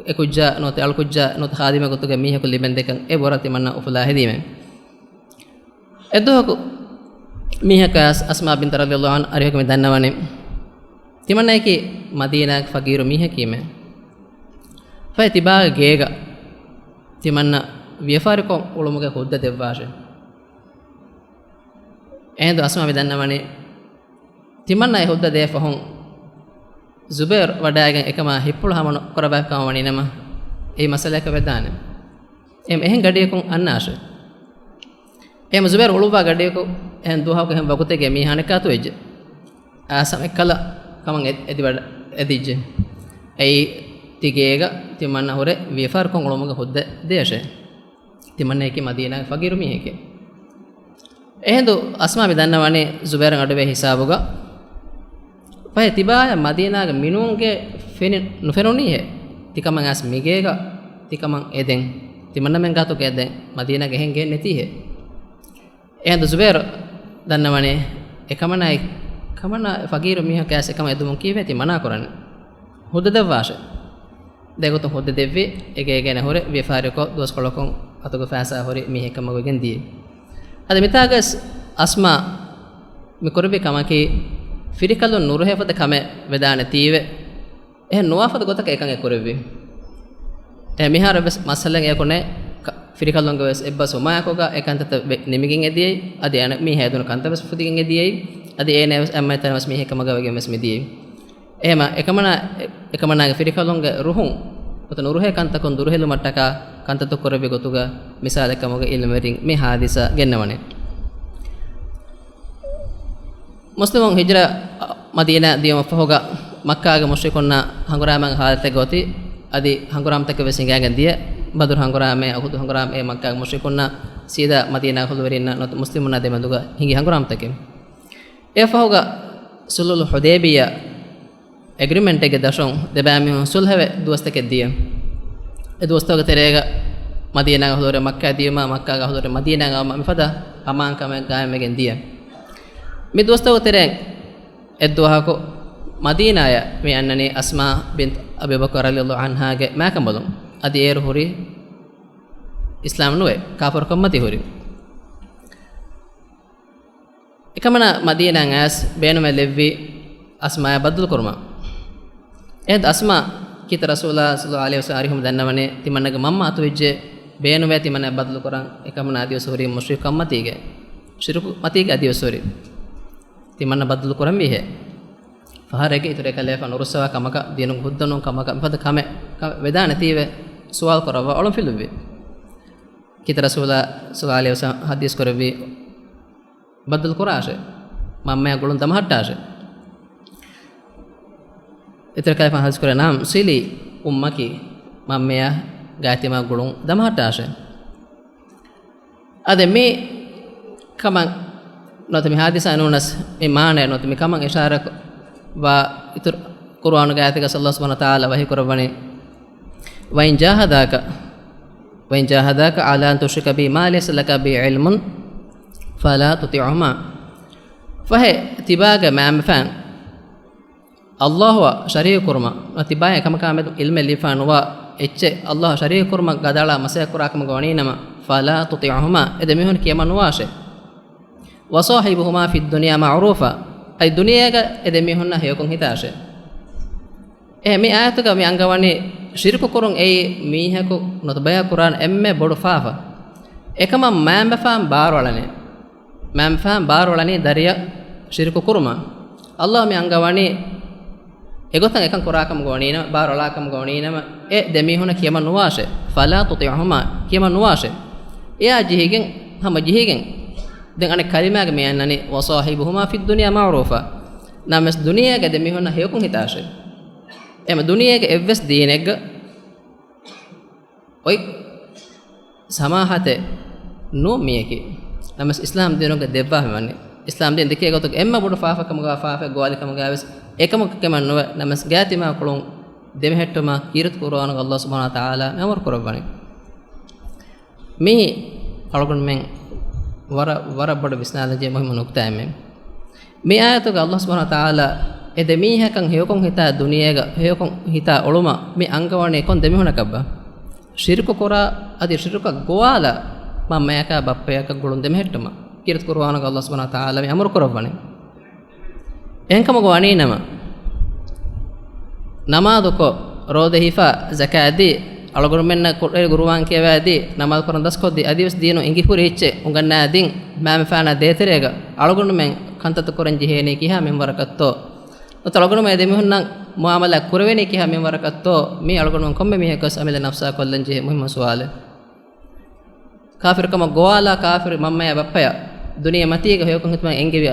އެ ކުއްޖާ ނުވަތަ އަޅުކުއްޖާ ނުވަތަ ޚާދިމެއް ގޮތުގަ މީހަކު ލިބެން ދެކަން އެ ބުރަ ތިމަންނަ އުފުލާ ހެދީމެ. އެއްދުވަހަކު މީހަކަށް އަސް-، އަސްމާ ބިންތު ރަޟިޔައްލާހު ޢަންހާ އަރިހުގަ މި ދަންނަވަނީ، ތިމަންނައަކީ މަދީނާގެ ފަގީރު މީހަކީމެ. ފަހެ ތިބާގެ ގޭގަ ތިމަންނަ ވިޔަފާރިކޮށް އުޅުމުގެ ހުއްދަ ދެއްވާށޭ. އެހިނދު އަސްމާ މި ދަންނަވަނީ، ތިމަންނަ އެ ހުއްދަ ދޭ ފަހުން ޒުބައިރު ވަޑައިގެން އެކަމާ ހިތްޕުޅު ހަމަ ނުކުރައްވާފަ ކަމަށް ވަނީނަމަ، އެއީ މައްސަލައަކަށް ވެދާނެ. އެހެން ގަޑިއަކުން އަންނާށޭ. އެހެން ޒުބައިރު އުޅުއްވާ ގަޑިއަކު އެހެން ދުވަހަކު އެހެން ވަގުތެއްގައި މީހާ އަނެއްކާތޯ އެއްޗެއް. އާސަމް އެއްކަލަ ކަމަށް އެ-، އެދިވަޑަ-، އެދިއްޖެ. އެއީ ތި ގޭގަ ތިމަންނަ ހުރެ ވިޔަފާރިކޮށް އުޅުމުގެ ހުއްދަ ދޭށޭ. ތިމަންނައަކީ މަދީނާގެ ފަގީރު މީހެކޭ. އެހިނދު އަސްމާ މި ދަންނަވަނީ ޒުބައިރަށް އަޑުވޭ ހިސާބުގަ. ފަހެ ތިބާޔަށް މަދީނާގެ މިނޫންގެ ފެނި-، ނުފެނުނީހޭ. ތިކަމަށް އައިސް މިގޭގަ ތިކަމަށް އެދެން. ތިމަންނަމެން ގާތުގަ އެދެން. މަދީނާގެ އެހެން ގެއެއް ނެތީހޭ. އެހިނދު ޒުބައިރު ދަންނަވަނީ، އެކަމަނާއި-، ކަމަނާ ފަގީރު މީހަކަށް އައިސް އެކަމަށް އެދުމުން ކީއްވެ ތި މަނާ ކުރަނީ؟ ހުއްދަ ދެއްވާށޭ. ދެގޮތުން ހުއްދަ ދެއްވި، އެގޭގެނެ ހުރެ ވިޔަފާރިކޮށް ދުވަސްކޮޅަކުން އަތުގެ ފައިސާ ހުރި މީހެއް ކަމަށް ވެގެން ދިޔަ. އަދި މިތާގަސް އަސްމާ މި ކުރެއްވި ކަމަކީ، ފިރިކަލުން ނުރުހޭ ފަދަ ކަމެއް ވެދާނެތީވެ، އެހެން ނުވާ ފަދަ ގޮތަކަށް އެކަން އެ ކުރެއްވީ. އެ މިހާރު ވެސް މައްސަލައެއް އެކު ނެތް، ކަ-، ފިރިކަލުންގެ ވެސް އެއްބަސްވުމާއެކުގަ އެ ކަންތައްތައް ވެ-، ނިމިގެން އެ ދިޔައީ، އަދި އޭނަ މީ ހެދުނު ކަންތައް ވެސް ފުދިގެން އެ ދިޔައީ، އަދި އޭނަ ވެސް އެންމެ ތަނަށް ވެސް މީހެއް ކަމުގަ ވެގެން ވެސް މި ދިޔައީ. އެހެމަ އެކަމަނާ-، އެ-، އެކަމަނާގެ ފިރިކަލުންގެ ރުހުން އޮތަ ނުރުހޭ ކަންތަކުން ދުރުހެލުމަށްޓަކާ ކަންތައްތައް ކުރެއްވި ގޮތުގަ މިސާލެއް ކަމުގަ އިލްމުވެރިން މި ހާދިސާ ގެންނަވަނީ. މުސްލިމުން ހިޖްރަ މަދީނާ ދިޔުމަށްފަހުގަ މައްކާގެ މުޝްރިކުންނާ ހަނގުރާމަގެ ހާލަތެއްގަ އޮތީ، އަދި ހަނގުރާމަތަކެއް ވެސް ހިނގާގެން ދިޔަ. ބަދުރު ހަނގުރާމައޭ، އުހުދު ހަނގުރާމައޭ، މައްކާގެ މުޝްރިކުންނާ ސީދާ މަދީނާ ހުލުވެރިންނާ ނުވަތަ މުސްލިމުންނާ ދެމެދުގަ ހިނގި ހަނގުރާމަތަކެއް. އެއަށްފަހުގަ ޞުލްޙުލް ޙުދައިބިއްޔާ އެގްރިމެންޓެއްގެ ދަށުން ދެބައިމީހުން ޞުލްޙަވެ ދުވަސްތަކެއް ދިޔަ. އެ ދުވަސްތަކުގެ ތެރޭގަ މަދީނާގަ ހުލުވަރެ މައްކާ ދިޔުމާ، މައްކާގަ ހުލުވަރެ މަދީނާގަ އައުމާ މިފަދަ އަމާންކަމެއް ގާއިމްވެގެން ދިޔަ. މި ދުވަސްތަކުގެ ތެރޭން އެއްދުވަހަކު މަދީނާޔަށް މި އަންނަނީ އަސްމާ ބިންތު އަބީ ބަކުރު ރަޟިޔަﷲ ޢަންހާގެ މާކަނބަލުން. އަދި އޭރު ހުރީ އިސްލާމް ނުވެ، ކާފަރުކަންމަތީ ހުރީ. އެކަމަނާ މަދީނާއަށް އައިސް ބޭނުމެއް ލެއްވި އަސްމާޔާ ބައްދަލު ކުރުމަށް. އެހެން އަސްމާ ކީރިތި ރަސޫލާ ޞައްލައްލާހު ޢަލައިހި ވަސައްލަމަ އަރިހުމް ދަންނަވަނީ ތިމަންނަގެ މަންމަ އަތުވެއްޖެ، ބޭނުވޭ ތިމަންނަ ބައްދަލު ކުރަން. އެކަމަނާ އަދިވެސް ހުރީ މުޝްރިކު ކަންމަތީގެ، ޝިރުކު މަތީގެ އަދިވެސް ހުރީ. ތިމަންނަ ބައްދަލު ކުރަންވީހޭ؟ ފަހަރެއްގެ އިތުރު އެކަލޭފާނު ރުއްސަވާ ކަމަކަށް، ދީނުގެ ހުއްދަ ނޫން ކަމަކަށް، މިފަދަ ކަމެއް، ކަމެއް ވެދާނެތީވެ ސުވާލު ކުރައްވާ އޮޅުންފިލުއްވި. ކީރިތި ރަސޫލާ ޞައްލައްލާހު ޢަލައިހި ވަސައްލަމަ ޙަދީޘް ކުރެއްވީ، ބައްދަލު ކުރާށޭ، މަންމަޔާ ގުޅުން ދަމަހައްޓާށޭ. އިތުރު ކަލޭފާނު ޙަދީޘް ކުރޭ، ނަޢަމް، ޞިލީ އުއްމަކީ، މަންމަޔާ ގާތްތިމާ ގުޅުން ދަމަހައްޓާށޭ. އަދި މި ކަމަށް ނުވަތަ މި ޙާދިސާ ނޫނަސް މި މާނައެއް ނުވަތަ މި ކަމަށް އިޝާރާތް ވާ އިތުރު ޤުރުއާނުގެ އާޔަތެއްގަ ﷲ ސުބްޙާނަހޫ ވަތަޢާލާ ވަޙީ ކުރައްވަނީ، وَإِن جَاهَدَاكَ، وَإِن جَاهَدَاكَ عَلَىٰ أَن تُشْرِكَ بِي مَا لَيْسَ لَكَ بِهِ عِلْمٌ فَلَا تُطِعْهُمَا. ފަހެ ތިބާގެ މައިންބަފައިން ﷲ އަށް ޝަރީކު ކުރުމަށް، ތިބާއަށް އެކަމަކާމެދު ޢިލްމެއް ލިބިފަ ނުވާ އެއްޗެއް ﷲ އަށް ޝަރީކު ކުރުމަށް ގަދައަޅާ މަސައްކަތް ކުރާ ކަމުގަ ވަނީނަމަ، فَلَا تُطِعْهُمَا، އެ ދެމީހުން ކިޔަމަނުވާށޭ. وَصَاحِبْهُمَا فِي الدُّنْيَا مَعْرُوفًا، އަދި ދުނިޔޭގަ އެ ދެމީހުންނާ ހެޔޮކޮށް ހިތާށޭ. އެ މި އާޔަތުގަ މި އަންގަވަނީ ޝިރުކު ކުރުން އެއީ މީހަކު ނުވަތަ ބަޔަކު ކުރާނެ އެންމެ ބޮޑު ފާފަ. އެކަމަށް މައިންބަފައިން ބާރުއަޅަނީ. މައިންބަފައިން ބާރުއަޅަނީ ދަރިއަށް ޝިރުކު ކުރުމަށް. ﷲ މި އަންގަވަނީ އެގޮތަށް އެކަން ކުރާކަމުގަ ވަނީނަމަ، ބާރުއަޅާކަމުގަ ވަނީނަމަ، އެ ދެމީހުންނަށް ކިޔަމަން ނުވާށޭ. فَلَا تُطِعْهُمَا، ކިޔަމަން ނުވާށޭ. އެއާ ޖެހިގެން، ހަމަ ޖެހިގެން، ދެން އަނެއް ކަލިމާގެ މި އަންނަނީ، وَصَاحِبْهُمَا فِي الدُّنْيَا مَعْرُوفًا. ނަމަވެސް ދުނިޔޭގަ ދެމީހުންނަށް ހެޔޮކޮށް ހިތާށޭ. އެމަ ދުނިޔޭގެ އެއްވެސް ދީނެއްގަ އޮތް ސަމާހަތެއް ނޫން މީއަކީ. ނަމަވެސް އިސްލާމް ދީނުގެ ދެއްވާފަ ވަނީ. އިސްލާމް ދީން ދެކޭ ގޮތުގެ އެންމެ ބޮޑު ފާފަކަމުގަ ފާފަ ގޮވާލިކަމުގަ ވެސް އެކަމަކު ކެމެއް ނުވެ، ނަމަވެސް ގާތްތިމާ ކުޅުން ދެމެހެއްޓުމަށް ކީރިތި ޤުރުއާނުގަ ﷲ ސުބްޙާނަހޫ ވަތަޢާލާ މި އަމުރު ކުރައްވަނީ. މީ އަޅުގަނޑުމެން ވަރަށް، ވަރަށް ބޮޑަށް ވިސްނާލަންޖެހޭ މުހިއްމު ނުކުތާއެއްމެ. މި އާޔަތުގަ ﷲ ސުބްޙާނަހޫ ވަތަޢާލާ އެ ދެމީހަކަށް ހެޔޮކޮށް ހިތާ ދުނިޔޭގަ ހެޔޮކޮށް ހިތާ އުޅުމަށް މި އަންގަވަނީ ކޮން ދެމީހުންނަކަށްބާ؟ ޝިރުކު ކުރާ އަދި ޝިރުކަށް ގޮވާލާ މަންމަޔަކާ ބައްޕަޔަކަށް ގުޅުން ދެމެހެއްޓުމަށް ކީރިތި ޤުރުއާނުގަ ﷲ ސުބްޙާނަހޫ ވަތަޢާލާ މި އަމުރު ކުރައްވަނީ. އެހެންކަމުގަ ވަނީނަމަ، ނަމާދުކޮށް، ރޯދަ ހިފާ، ޒަކާތް ދީ، އަޅުގަނޑުމެންނަށް ޤުރްއާން ކުރުވާން ކިޔަވާދީ، ނަމާދު ކުރަން ދަސްކޮށްދީ، އަދިވެސް ދީނު އެނގިފުރި އެއްޗެއް އުނގަންނާދިން، މައިންބަފައިންނާ ދޭތެރޭގަ އަޅުގަނޑުމެން ކަންތައްތައް ކުރަން ޖެހޭނީ ކިހާ މިންވަރަކަށްތޯ؟ ނުވަތަ އަޅުގަނޑުމެން އެ ދެމީހުންނަށް މުއާމަލާތް ކުރެވޭނީ ކިހާ މިންވަރަކަށްތޯ؟ މީ އަޅުގަނޑުމެން ކޮންމެ މީހަކަސް އަމިއްލަ ނަފްސާ ކޮށްލަން ޖެހޭ މުހިއްމު ސުވާލެއް. ކާފިރުކަމަށް ގޮވާލާ ކާފިރު މަންމަޔާ ބައްޕަޔާ ދުނިޔެ މަތީގަ ހެޔޮކޮށް ހިތުމަށް އެންގެވި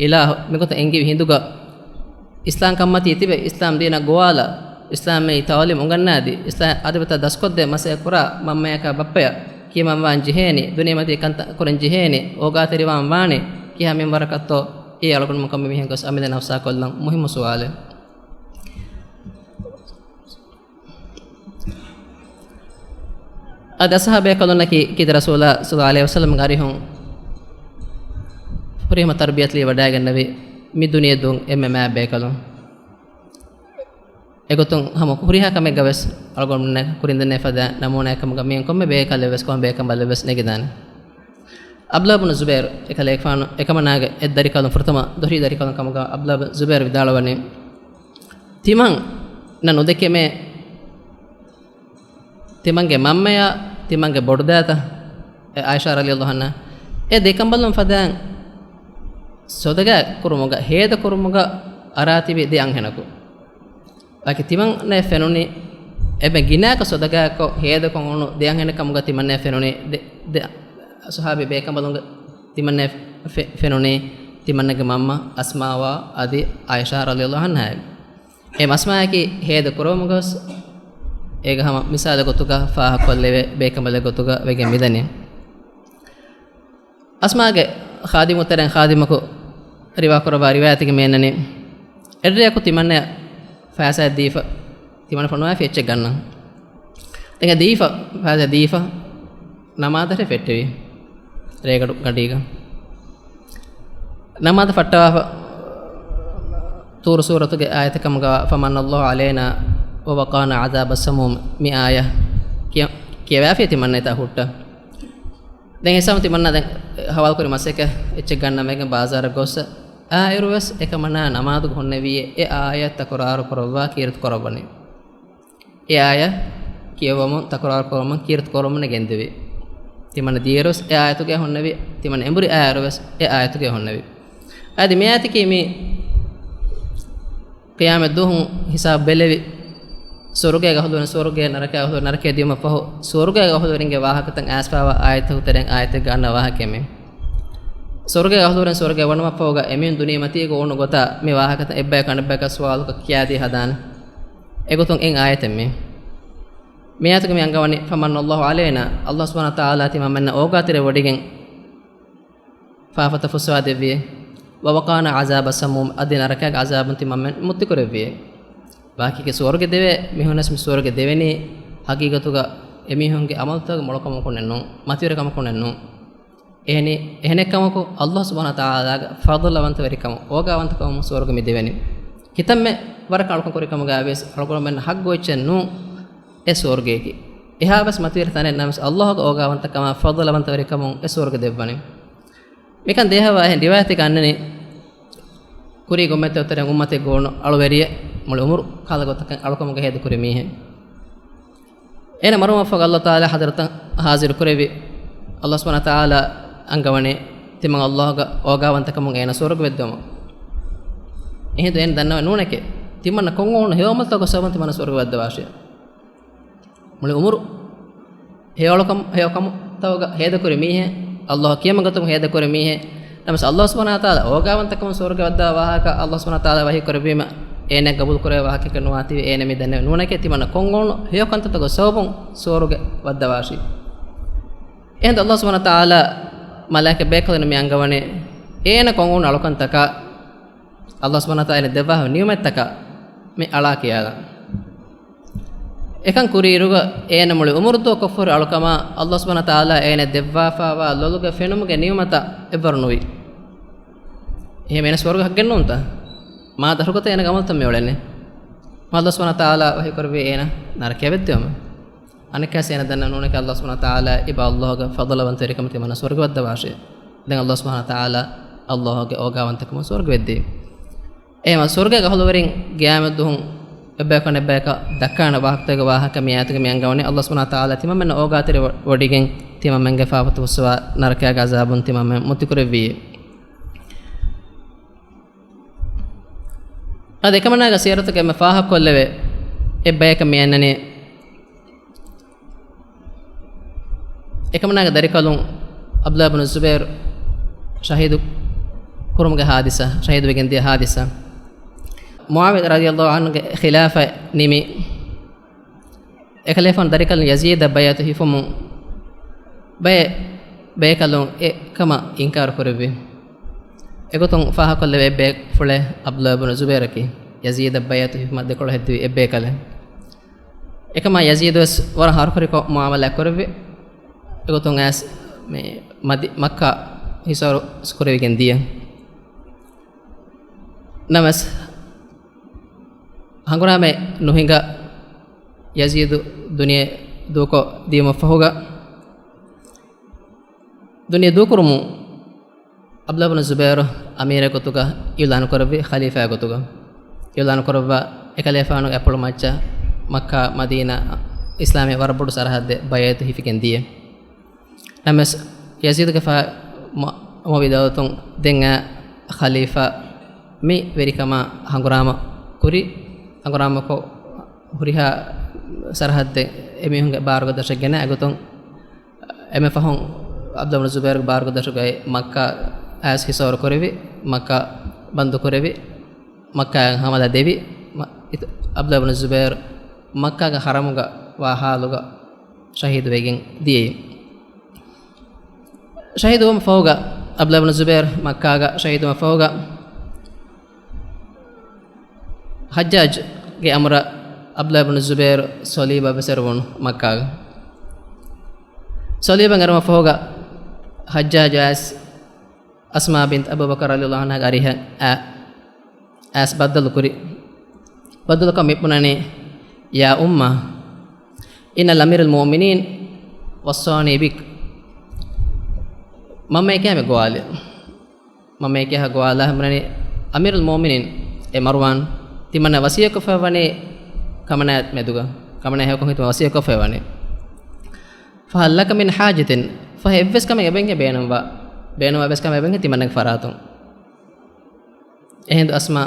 އިލާހު، މިގޮތަށް އެންގެވި ހިނދުގަ، އިސްލާމްކަން މަތީ ތިބެ، އިސްލާމް ދީނަށް ގޮވާލާ، އިސްލާމީ ތަޢުލީމް އުނގަންނާދީ، އިސްލާމް އަދަބުތައް ދަސްކޮށްދޭ މަސައްކަތް ކުރާ މަންމަޔަކާ ބައްޕަޔާ ކިޔަމަންވާން ޖެހޭނީ، ދުނިޔެ މަތީ ކަންތައް ކުރަން ޖެހޭނީ، އޯގާތެރިވާން ވާނީ ކިހާ މިންވަރަކަށްތޯ؟ އެއީ އަޅުގަނޑުމެން ކޮންމެ މީހަކަސް އަމިއްލަ ނަފްސާ ކޮށްލަން މުހިއްމު ސުވާލެއް. އަދި އަޞްޙާބު ބޭކަލުންނަކީ ކީރިތި ރަސޫލާ ޞައްލައްލާހު ޢަލައިހި ވަސައްލަމްގެ އަރިހުން ހުރިހަމަ ތަރްބިޔަތު ލިޔެވަޑައިގެންނެވި މި ދުނިޔެ ދުވަހު އެންމެ މާތް ބޭކަލުން. އެގޮތުން ހަމަ ހުރިހާ ކަމެއްގަ ވެސް އަޅުގަނޑުމެންނަށް ކުރިން ދެންނެވި ފަދަ ނަމޫނާއެއް ކަމުގަ މިއިން ކޮންމެ ބޭކަލެއް ވެސް ކޮންމެ ބޭކަނބަލެއް ވެސް ނެގިދާނެ. ޢަބްދުﷲ ބިން ޒުބައިރު އެކަލޭގެފާނު އެކަމަނާގެ އެއް ދަރިކަލުން ފުރަތަމަ ދޮށީ ދަރިކަލުން ކަމުގަ ޢަބްދުﷲ ބިން ޒުބައިރު ވިދާޅުވަނީ، ތިމަން ނަ ނުދެކެމޭ، ތިމަންގެ މަންމަޔާ ތިމަންގެ ބޮޑުދައިތަ، އެ ޢާއިޝާ ރަޟިޔަﷲ ޢަންހާ، އެ ދެކަނބަލުން ފަދައިން ޞަދަޤާތް ކުރުމުގަ، ހޭދަ ކުރުމުގަ އަރާތިބި ދެ އަންހެނަކު. ވަކި ތިމަންނައަށް ފެނުނީ، އެންމެ ގިނައަކަށް ޞަދަޤާތްކޮށް ހޭދަކޮށް އުޅުނު ދެ އަންހެނެއް ކަމުގަ ތިމަންނައަށް ފެނުނީ، ދެ، ދެ ޞަޙާބީ ބޭކަނބަލުންގެ ތިމަންނައަށް ފެ، ފެނުނީ ތިމަންނަގެ މަންމަ އަސްމާވާ އަދި ޢާއިޝާ ރަޟިޔަﷲ ޢަންހާ. އެ އަސްމާއަކީ ހޭދަ ކުރެވުމުގަވެސް އޭގަ ހަމަ މިސާލެއް ގޮތުގަ ފާހަގަކޮށްލެވޭ ބޭކަނބަލެއް ގޮތުގަ ވެގެން މިދަނީ. އަސްމާގެ ޚާދިމު ތެރެއިން ޚާދިމަކު ރިވާ ކުރައްވާ ރިވާޔަތެއްގަ މިއަންނަނީ، އެއްރެއަކު ތިމަންނައަށް ފައިސާއެއް ދީފަ، ތިމަންނަ ފޮނުވާފި އެއްޗެއް ގަންނަން. ދެން އެ ދީފަ، ފައިސާ ދީފަ، ނަމާދަށޭ ފެއްޓެވި. ރޭގަނޑު ގަޑީގަ ނަމާދަށް ފައްޓަވާފަ، ޠޫރު ސޫރަތުގެ އާޔަތެއް ކަމުގަ، فمن الله علينا ووقانا عذاب السموم، މި އާޔަތް ކިޔަ، ކިޔަވާފި ތިމަންނަ އެތާ ހުއްޓަ. ދެން ހިސާބު ތިމަންނަ ދެން ހަވާލުކުރި މަސައްކަތް އެއްޗެއް ގަންނަ މެގެން ބާޒާރަށް ގޮސް، އާއިރުވެސް އެކަމަނާ ނަމާދުގަ ހުންނެވިއޭ އެ އާޔަތް ތަކުރާރު ކުރައްވާ ކީރިތި ކުރައްވަނީ. އެ އާޔަތް ކިޔަވަމުން ތަކުރާރު ކުރަމުން ކީރިތި ކުރަމުން ގެންދެވި. ތިމަންނަ ދިޔައިރުވެސް އެ އާޔަތުގަ ހުންނެވި، ތިމަންނަ އެނބުރި އާޔަށްވެސް އެ އާޔަތުގަ ހުންނެވި. އަދި މި އާޔަތަކީ މި ޤިޔާމަތް ދުވަހު ހިސާބު ބެލެވި، ސުވަރުގޭގަ އަހުލުވެރިން ސުވަރުގޭ، ނަރަކައަށް އަހުލުވެރިން ނަރަކައަށް ދިޔުމަށްފަހު، ސުވަރުގޭގަ އަހުލުވެރިންގެ ވާހަކަތައް އައިސްފައިވާ އާޔަތްތަކުގެ ތެރެއިން އާޔަތެއް ގަންނަ ވާހަކައެއް މީ. ސުވަރުގޭގަ އަހުލުވެރިން ސުވަރުގޭ ވަނުމަށްފަހުގަ އެމީހުން ދުނިޔެ މަތީގަ އުޅުނު ގޮތާ މި ވާހަކަތައް އެއްބަޔަކު އަނެއްބަޔަކާ ސުވާލުކޮށް ކިޔާދީ ހަދާނެ. އެގޮތުން އެއް އާޔަތެއް މީ. މި އާޔަތުގަ މި އަންގަވަނީ، فمن الله علينا، ﷲ ސުބްޙާނަހޫ ވަތަޢާލާ ތިމަންމެންނަށް އޯގާތެރިވެވޮޑިގެން ފާފަތައް ފުއްސަވާ ދެއްވިއޭ. ووقانا عذاب السموم، އަދި ނަރަކައިގެ ޢަޒާބުން ތިމަންމެން މުއްތިކުރެއްވިއޭ. ވާހަކައަކީ ސުވަރުގެ ދެވޭ މީހުންނަށް މި ސުވަރުގެ ދެވެނީ ހަގީގަތުގަ އެމީހުންގެ ޢަމަލުތަކުގެ މޮޅުކަމަކުންނެއް ނޫން، މަތިވެރިކަމަކުންނެއް ނޫން. އެހެނީ، އެހެނެއްކަމަކު، ﷲ ސުބްޙާނަހޫ ވަތަޢާލާގެ ފަޟުލުވަންތަވެރިކަމުން، އޯގާވަންތަކަމުން ސުވަރުގެ މި ދެވެނީ. ކިތަންމެ ވަރަކަށް އަޅުކަން ކުރި ކަމުގައި ވިޔަސް، އަޅުގަނޑުމެން ޙައްޤު އެއްޗެއް ނޫން އެ ސުވަރުގެއަކީ. އެހާވެސް މަތިވެރި ތަނެއް ނަމަވެސް، ﷲ ގެ އޯގާވަންތަކަމާ ފަޟުލުވަންތަވެރިކަމުން އެ ސުވަރުގެ ދެއްވަނީ. މިކަން ދޭހަވާ އެހެން ރިވާޔަތެއްގަ އަންނަނީ، ކުރީ އުއްމަތްތަކުގެ ތެރެއިން އުއްމަތެއްގަ އުޅުނު އަޅުވެރިއެއް މުޅި ޢުމުރު ކަހަލަ ގޮތަކަށް އަޅުކަމުގަ ހޭދަކުރި މީހެއް. އޭނަ މަރުވުމަށްފަހު ﷲ ތަޢާލާ ޙަޟްރަތަށް ޙާޟިރު ކުރެއްވި. ﷲ ސުބްޙާނަހޫ ވަތަޢާލާ އަންގަވަނީ ތިމަން ﷲ ގެ އޯގާވަންތަކަމުން އޭނަ ސުވަރުގެ ވެއްދެވުމަށް. އެހިނދު އޭނަ ދަންނަވަން ނޫނެކޭ، ތިމަންނަ ކޮން އުޅުނު ހެޔޮ ޢަމަލުތަކުގެ ސަބަބުން ތިމަންނަ ސުވަރުގެ ވައްދަވާށޭ. މުޅި ޢުމުރު ހެޔޮ އަޅުކަމު، ހެޔޮ ކަމުތަކުގަ ހޭދަކުރި މީހެއް، ﷲ ކިޔަމަން ގޮތުން ހޭދަކުރި މީހެއް. ނަމަވެސް ﷲ ސުބްޙާނަހޫ ވަތަޢާލާ އޯގާވަންތަކަމުން ސުވަރުގެ ވައްދަވާ ވާހަކަ ﷲ ސުބްޙާނަހޫ ވަތަޢާލާ ވަޙީ ކުރެއްވީމަ، އޭނަ ގަބޫލު ކުރެވޭ ވާހަކައެއް ނުވާތީވެ، އޭނަ މި ދަންނަވަން ނޫނެކޭ، ތިމަންނަ ކޮން އުޅުނު ހެޔޮ ކަންތައްތަކުގެ ސަބަބުން ސުވަރުގެ ވައްދަވާށި. އެހިނދު ﷲ ސުބްޙާނަހޫ ވަތަޢާލާ މަލާއިކަ ބޭކަލުން މި އަންގަވަނީ، އޭނަ ކޮން އުޅުނު އަޅުކަންތަކާ ﷲ ސުބްޙާނަހޫ ވަތަޢާލާ ދެއްވާ ނިޢުމަތްތަކާ މި އަޅާ ކިޔާލަން. އެކަން ކުރިއިރުގަ އޭނަ މުޅި ޢުމުރު ދުވަހު ކޮށްފަހުރި އަޅުކަމާ ﷲ ސުބްޙާނަހޫ ވަތަޢާލާ އޭނަ ދެއްވާފައިވާ ލޮލުގެ ފެނުމުގެ ނިޢުމަތަށް އެއްވަރު ނުވި. އެހެން އޭނަ ސުވަރުގެ ހައްގެއް ނޫންތަ؟ މާ ދަށުގަތަ އޭނަ ޢަމަލުތައް މި އުޅެނީ. ﷲ ސުބްޙާނަހޫ ވަތަޢާލާ ވަޙީ ކުރެއްވި އޭނަ ނަރަކަޔަށް ވެއްދެވުމަށް. އަނެއްކާސް އޭނަ ދަންނަ ނޫނެކޭ ﷲ ސުބްޙާނަހޫ ވަތަޢާލާ އިބާ ﷲ ގެ ފަޟުލުވަންތަވެރިކަމަށް ތިމަންނަ ސުވަރުގެ ވައްދަވާށޭ. ދެން ﷲ ސުބްޙާނަހޫ ވަތަޢާލާ ﷲ ގެ އޯގާވަންތަކަމުން ސުވަރުގެ ވެއްދީ. އެހެން ސުވަރުގޭގެ އަހުލުވެރިން ގިޔާމަތް ދުވަހު އެއްބަޔަކު އަނެއްބަޔަކަށް ދައްކާނެ ވާހަކަތަކުގެ ވާހަކަ މި އާޔަތުގަ މި އަންގަވަނީ ﷲ ސުބްޙާނަހޫ ވަތަޢާލާ ތިމަންމެންނަށް އޯގާތެރި ވޮޑިގެން ތިމަންމެންގެ ފާފަތައް ފުއްސަވާ ނަރަކައިގެ ޢަޒާބުން ތިމަންމެން މުއްތިކުރެއްވީ. އަދި އެކަމަނާގެ ސީރަތުގައި އެންމެ ފާހަގަކޮށްލެވޭ އެއްބަޔަކަށް މި އަންނަނީ، އެކަމަނާގެ ދަރިކަލުން ޢަބްދުﷲ ބިން ޒުބައިރު ޝަހީދު ކުރުމުގެ ޙާދިސާ، ޝަހީދުވެގެން ދިޔަ ޙާދިސާ. މުޢާވިޔާ ރަޟިޔަﷲ ޢަންހުގެ ޚިލާފަތް ނިމި، އެކަލޭފާނު ދަރިކަލުން ޔަޒީދަށް ބައިޢަތު ހިފުމުން ބައެއް ބޭކަލުން އެކަމަށް އިންކާރު ކުރެއްވި. އެގޮތުން ފާހަގަކޮށްލެވޭ އެއްބޭފުޅެއް ޢަބްދުﷲ ބިން ޒުބައިރަކީ، ޔަޒީދަށް ބައިޢަތު ހިފުމަށް ދެކޮޅު ހެއްދެވި އެއްބޭކަލެއް. އެކަމާ ޔަޒީދުވެސް ވަރަށް ހަރުކަރިކޮށް މުޢާމަލާތް ކުރެއްވި. އެގޮތުން އައިސް މި މަދި، މައްކާ ހިސާރު ކުރެވިގެން ދިޔަ. ނަމަވެސް ހަނގުރާމައެއް ނުހިނގާ ޔަޒީދު ދުނިޔެ ދޫކޮށް ދިޔުމަށްފަހުގަ، ދުނިޔެ ދޫކުރުމުން ޢަބްދުﷲ ބުނު ޒުބައިރު އަމީރެއް ގޮތުގަ އިޢުލާނު ކުރެއްވި، ޚަލީފާ ގޮތުގަ އިޢުލާނު ކުރައްވާ، އެކަލޭފާނުގެ އަތްޕުޅު މައްޗަށް މައްކާ މަދީނާ އިސްލާމީ ވަރަށް ބޮޑު ސަރަހައްދެއް ބައިޢަތު ހިފިގެން ދިޔަ. ނަމަވެސް ޔަޒީދުގެފާ މަ-، މަ ވިދާޅުވި ދެން އައި ޚަލީފާ މި ވެރިކަމާ ހަނގުރާމަ ކުރި، ހަނގުރާމަކޮށް ހުރިހާ ސަރަހައްދެއް އެމީހުންގެ ބާރުގަ ދަށަށް ގެނައި ގޮތުން، އެންމެ ފަހުން ޢަބްދުﷲ ބުނު ޒުބައިރުގެ ބާރުގަ ދަށުގައި މައްކާ އައިސް ހިސޯރު ކުރެވި، މައްކާ ބަންދު ކުރެވި، މައްކާއަށް ހަމަލާ ދެވި، މަ-، އިތު-، ޢަބްދުﷲ ބުނު ޒުބައިރު މައްކާގެ ޙަރަމުގަ ވާ ޙާލުގަ ޝަހީދު ވެގެން ދިޔައީ. ޝަހީދުވުމަށް ފަހުގަ، ޢަބްދުﷲ ބުނު ޒުބައިރު މައްކާގަ ޝަހީދުވުމަށް ފަހުގަ، ޙައްޖާޖްގެ އަމުރަށް ޢަބްދުﷲ ބުނު ޒުބައިރު ޞަލީބަށް ވެސް އެރުވުނު މައްކާގަ. ޞަލީބަށް އެރުމަށް ފަހުގަ، ޙައްޖާޖް އައިސް އަސްމާ ބިންތު އަބޫބަކަރް ރަޟިޔަﷲ ޢަންހާގެ އަރިހަށް އައި އައިސް ބައްދަލު ކުރި. ބައްދަލުކޮށް މި ބުނަނީ، "يا أمة، إن أمير المؤمنين وصاني بك." މަންމައެކޭ މި ގޮވާލި. މަންމައެކޭ ހަ ގޮވާލާ ބުނަނީ، "އަމީރުލް މުއުމިނީން، އޭ މަރުވާން، ތިމަންނަ ވަޞިއްޔަތްކޮށްފައިވަނީ ކަމަނާ މެދުގަ، ކަމަނާ ހެޔޮކޮށް ހިތުމަ ވަޞިއްޔަތްކޮށްފައިވަނީ. فهل لك من حاجة؟" ފަހެ އެއްވެސް ކަމެއް އެބައިންހެ ބޭނުންވާ، ބޭނުންވާ އެއްވެސް ކަމެއް އެބައިންހެ ތިމަންނަގެ ފަރާތުން. އެހިނދު އަސްމާ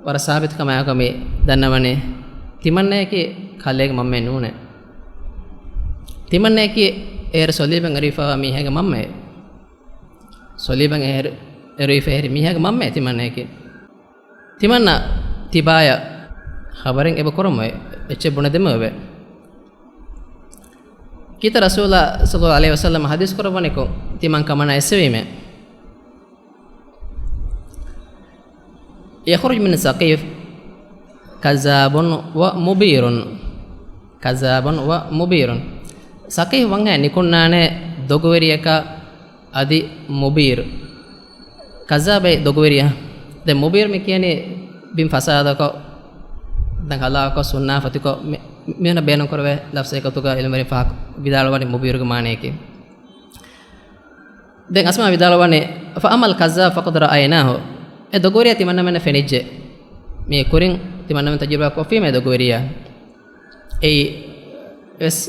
ވަރަށް ސާބިތު ކަމާއެކު މި ދަންނަވަނީ، ތިމަންނަޔަކީ ކަލޭގެ މަންމައެއް ނޫނޭ. ތިމަންނަޔަކީ އޭރު ސޮލީބަށް އެރުވިފައިވާ މީހާގެ މަންމައެއް. ސޮލީބަށް އެހެރި، އެރުވިފަ އެހެރި މީހާގެ މަންމައެއް ތިމަންނަޔަކީ. ތިމަންނަ ތިބާޔަށް ޚަބަރެއް އެބަ ކުރަމު އެ، އެއްޗެއް ބުނެދެމު އެވެ. ކީއްތަ ރަސޫލާ ޞައްލަﷲ ޢަލައިހި ވަސައްލަމަ ޙަދީޘް ކުރައްވަނިކޮށް، ތިމަން ކަމަނާ އެއްސެވީމޭ. يخرج من ثقيف كذاب ومبير. كذاب ومبير. ސަޤީފް ވަންހައި ނިކުންނާނެ ދޮގުވެރިޔަކާ އަދި މުބީރު. ކައްޒާބައި ދޮގުވެރިޔާ. ދެން މުބީރު މި ކިޔަނީ ބިން ފަސާދަކޮށް، ދެން ހަލާކޮށް، ސުންނާފަތިކޮށް، މި-، މިހުނަށް ބޭނުންކުރެވޭ ލަފްޒެއް ގޮތުގަ ޢިލްމުވެރިން ފާހަގަ ވިދާޅުވަނީ މުބީރުގެ މާނަޔަކީ. ދެން އަސްމާ ވިދާޅުވަނީ، فأما الكذاب فقد رأيناه. އެ ދޮގުވެރިޔާ ތިމަންނަމެންނަށް ފެނިއްޖެ. މި ކުރިން ތިމަންނަމެން ތަޖުރިބާ ކޮށްފީމޭ ދޮގުވެރިޔާ. އެއީ ވެސް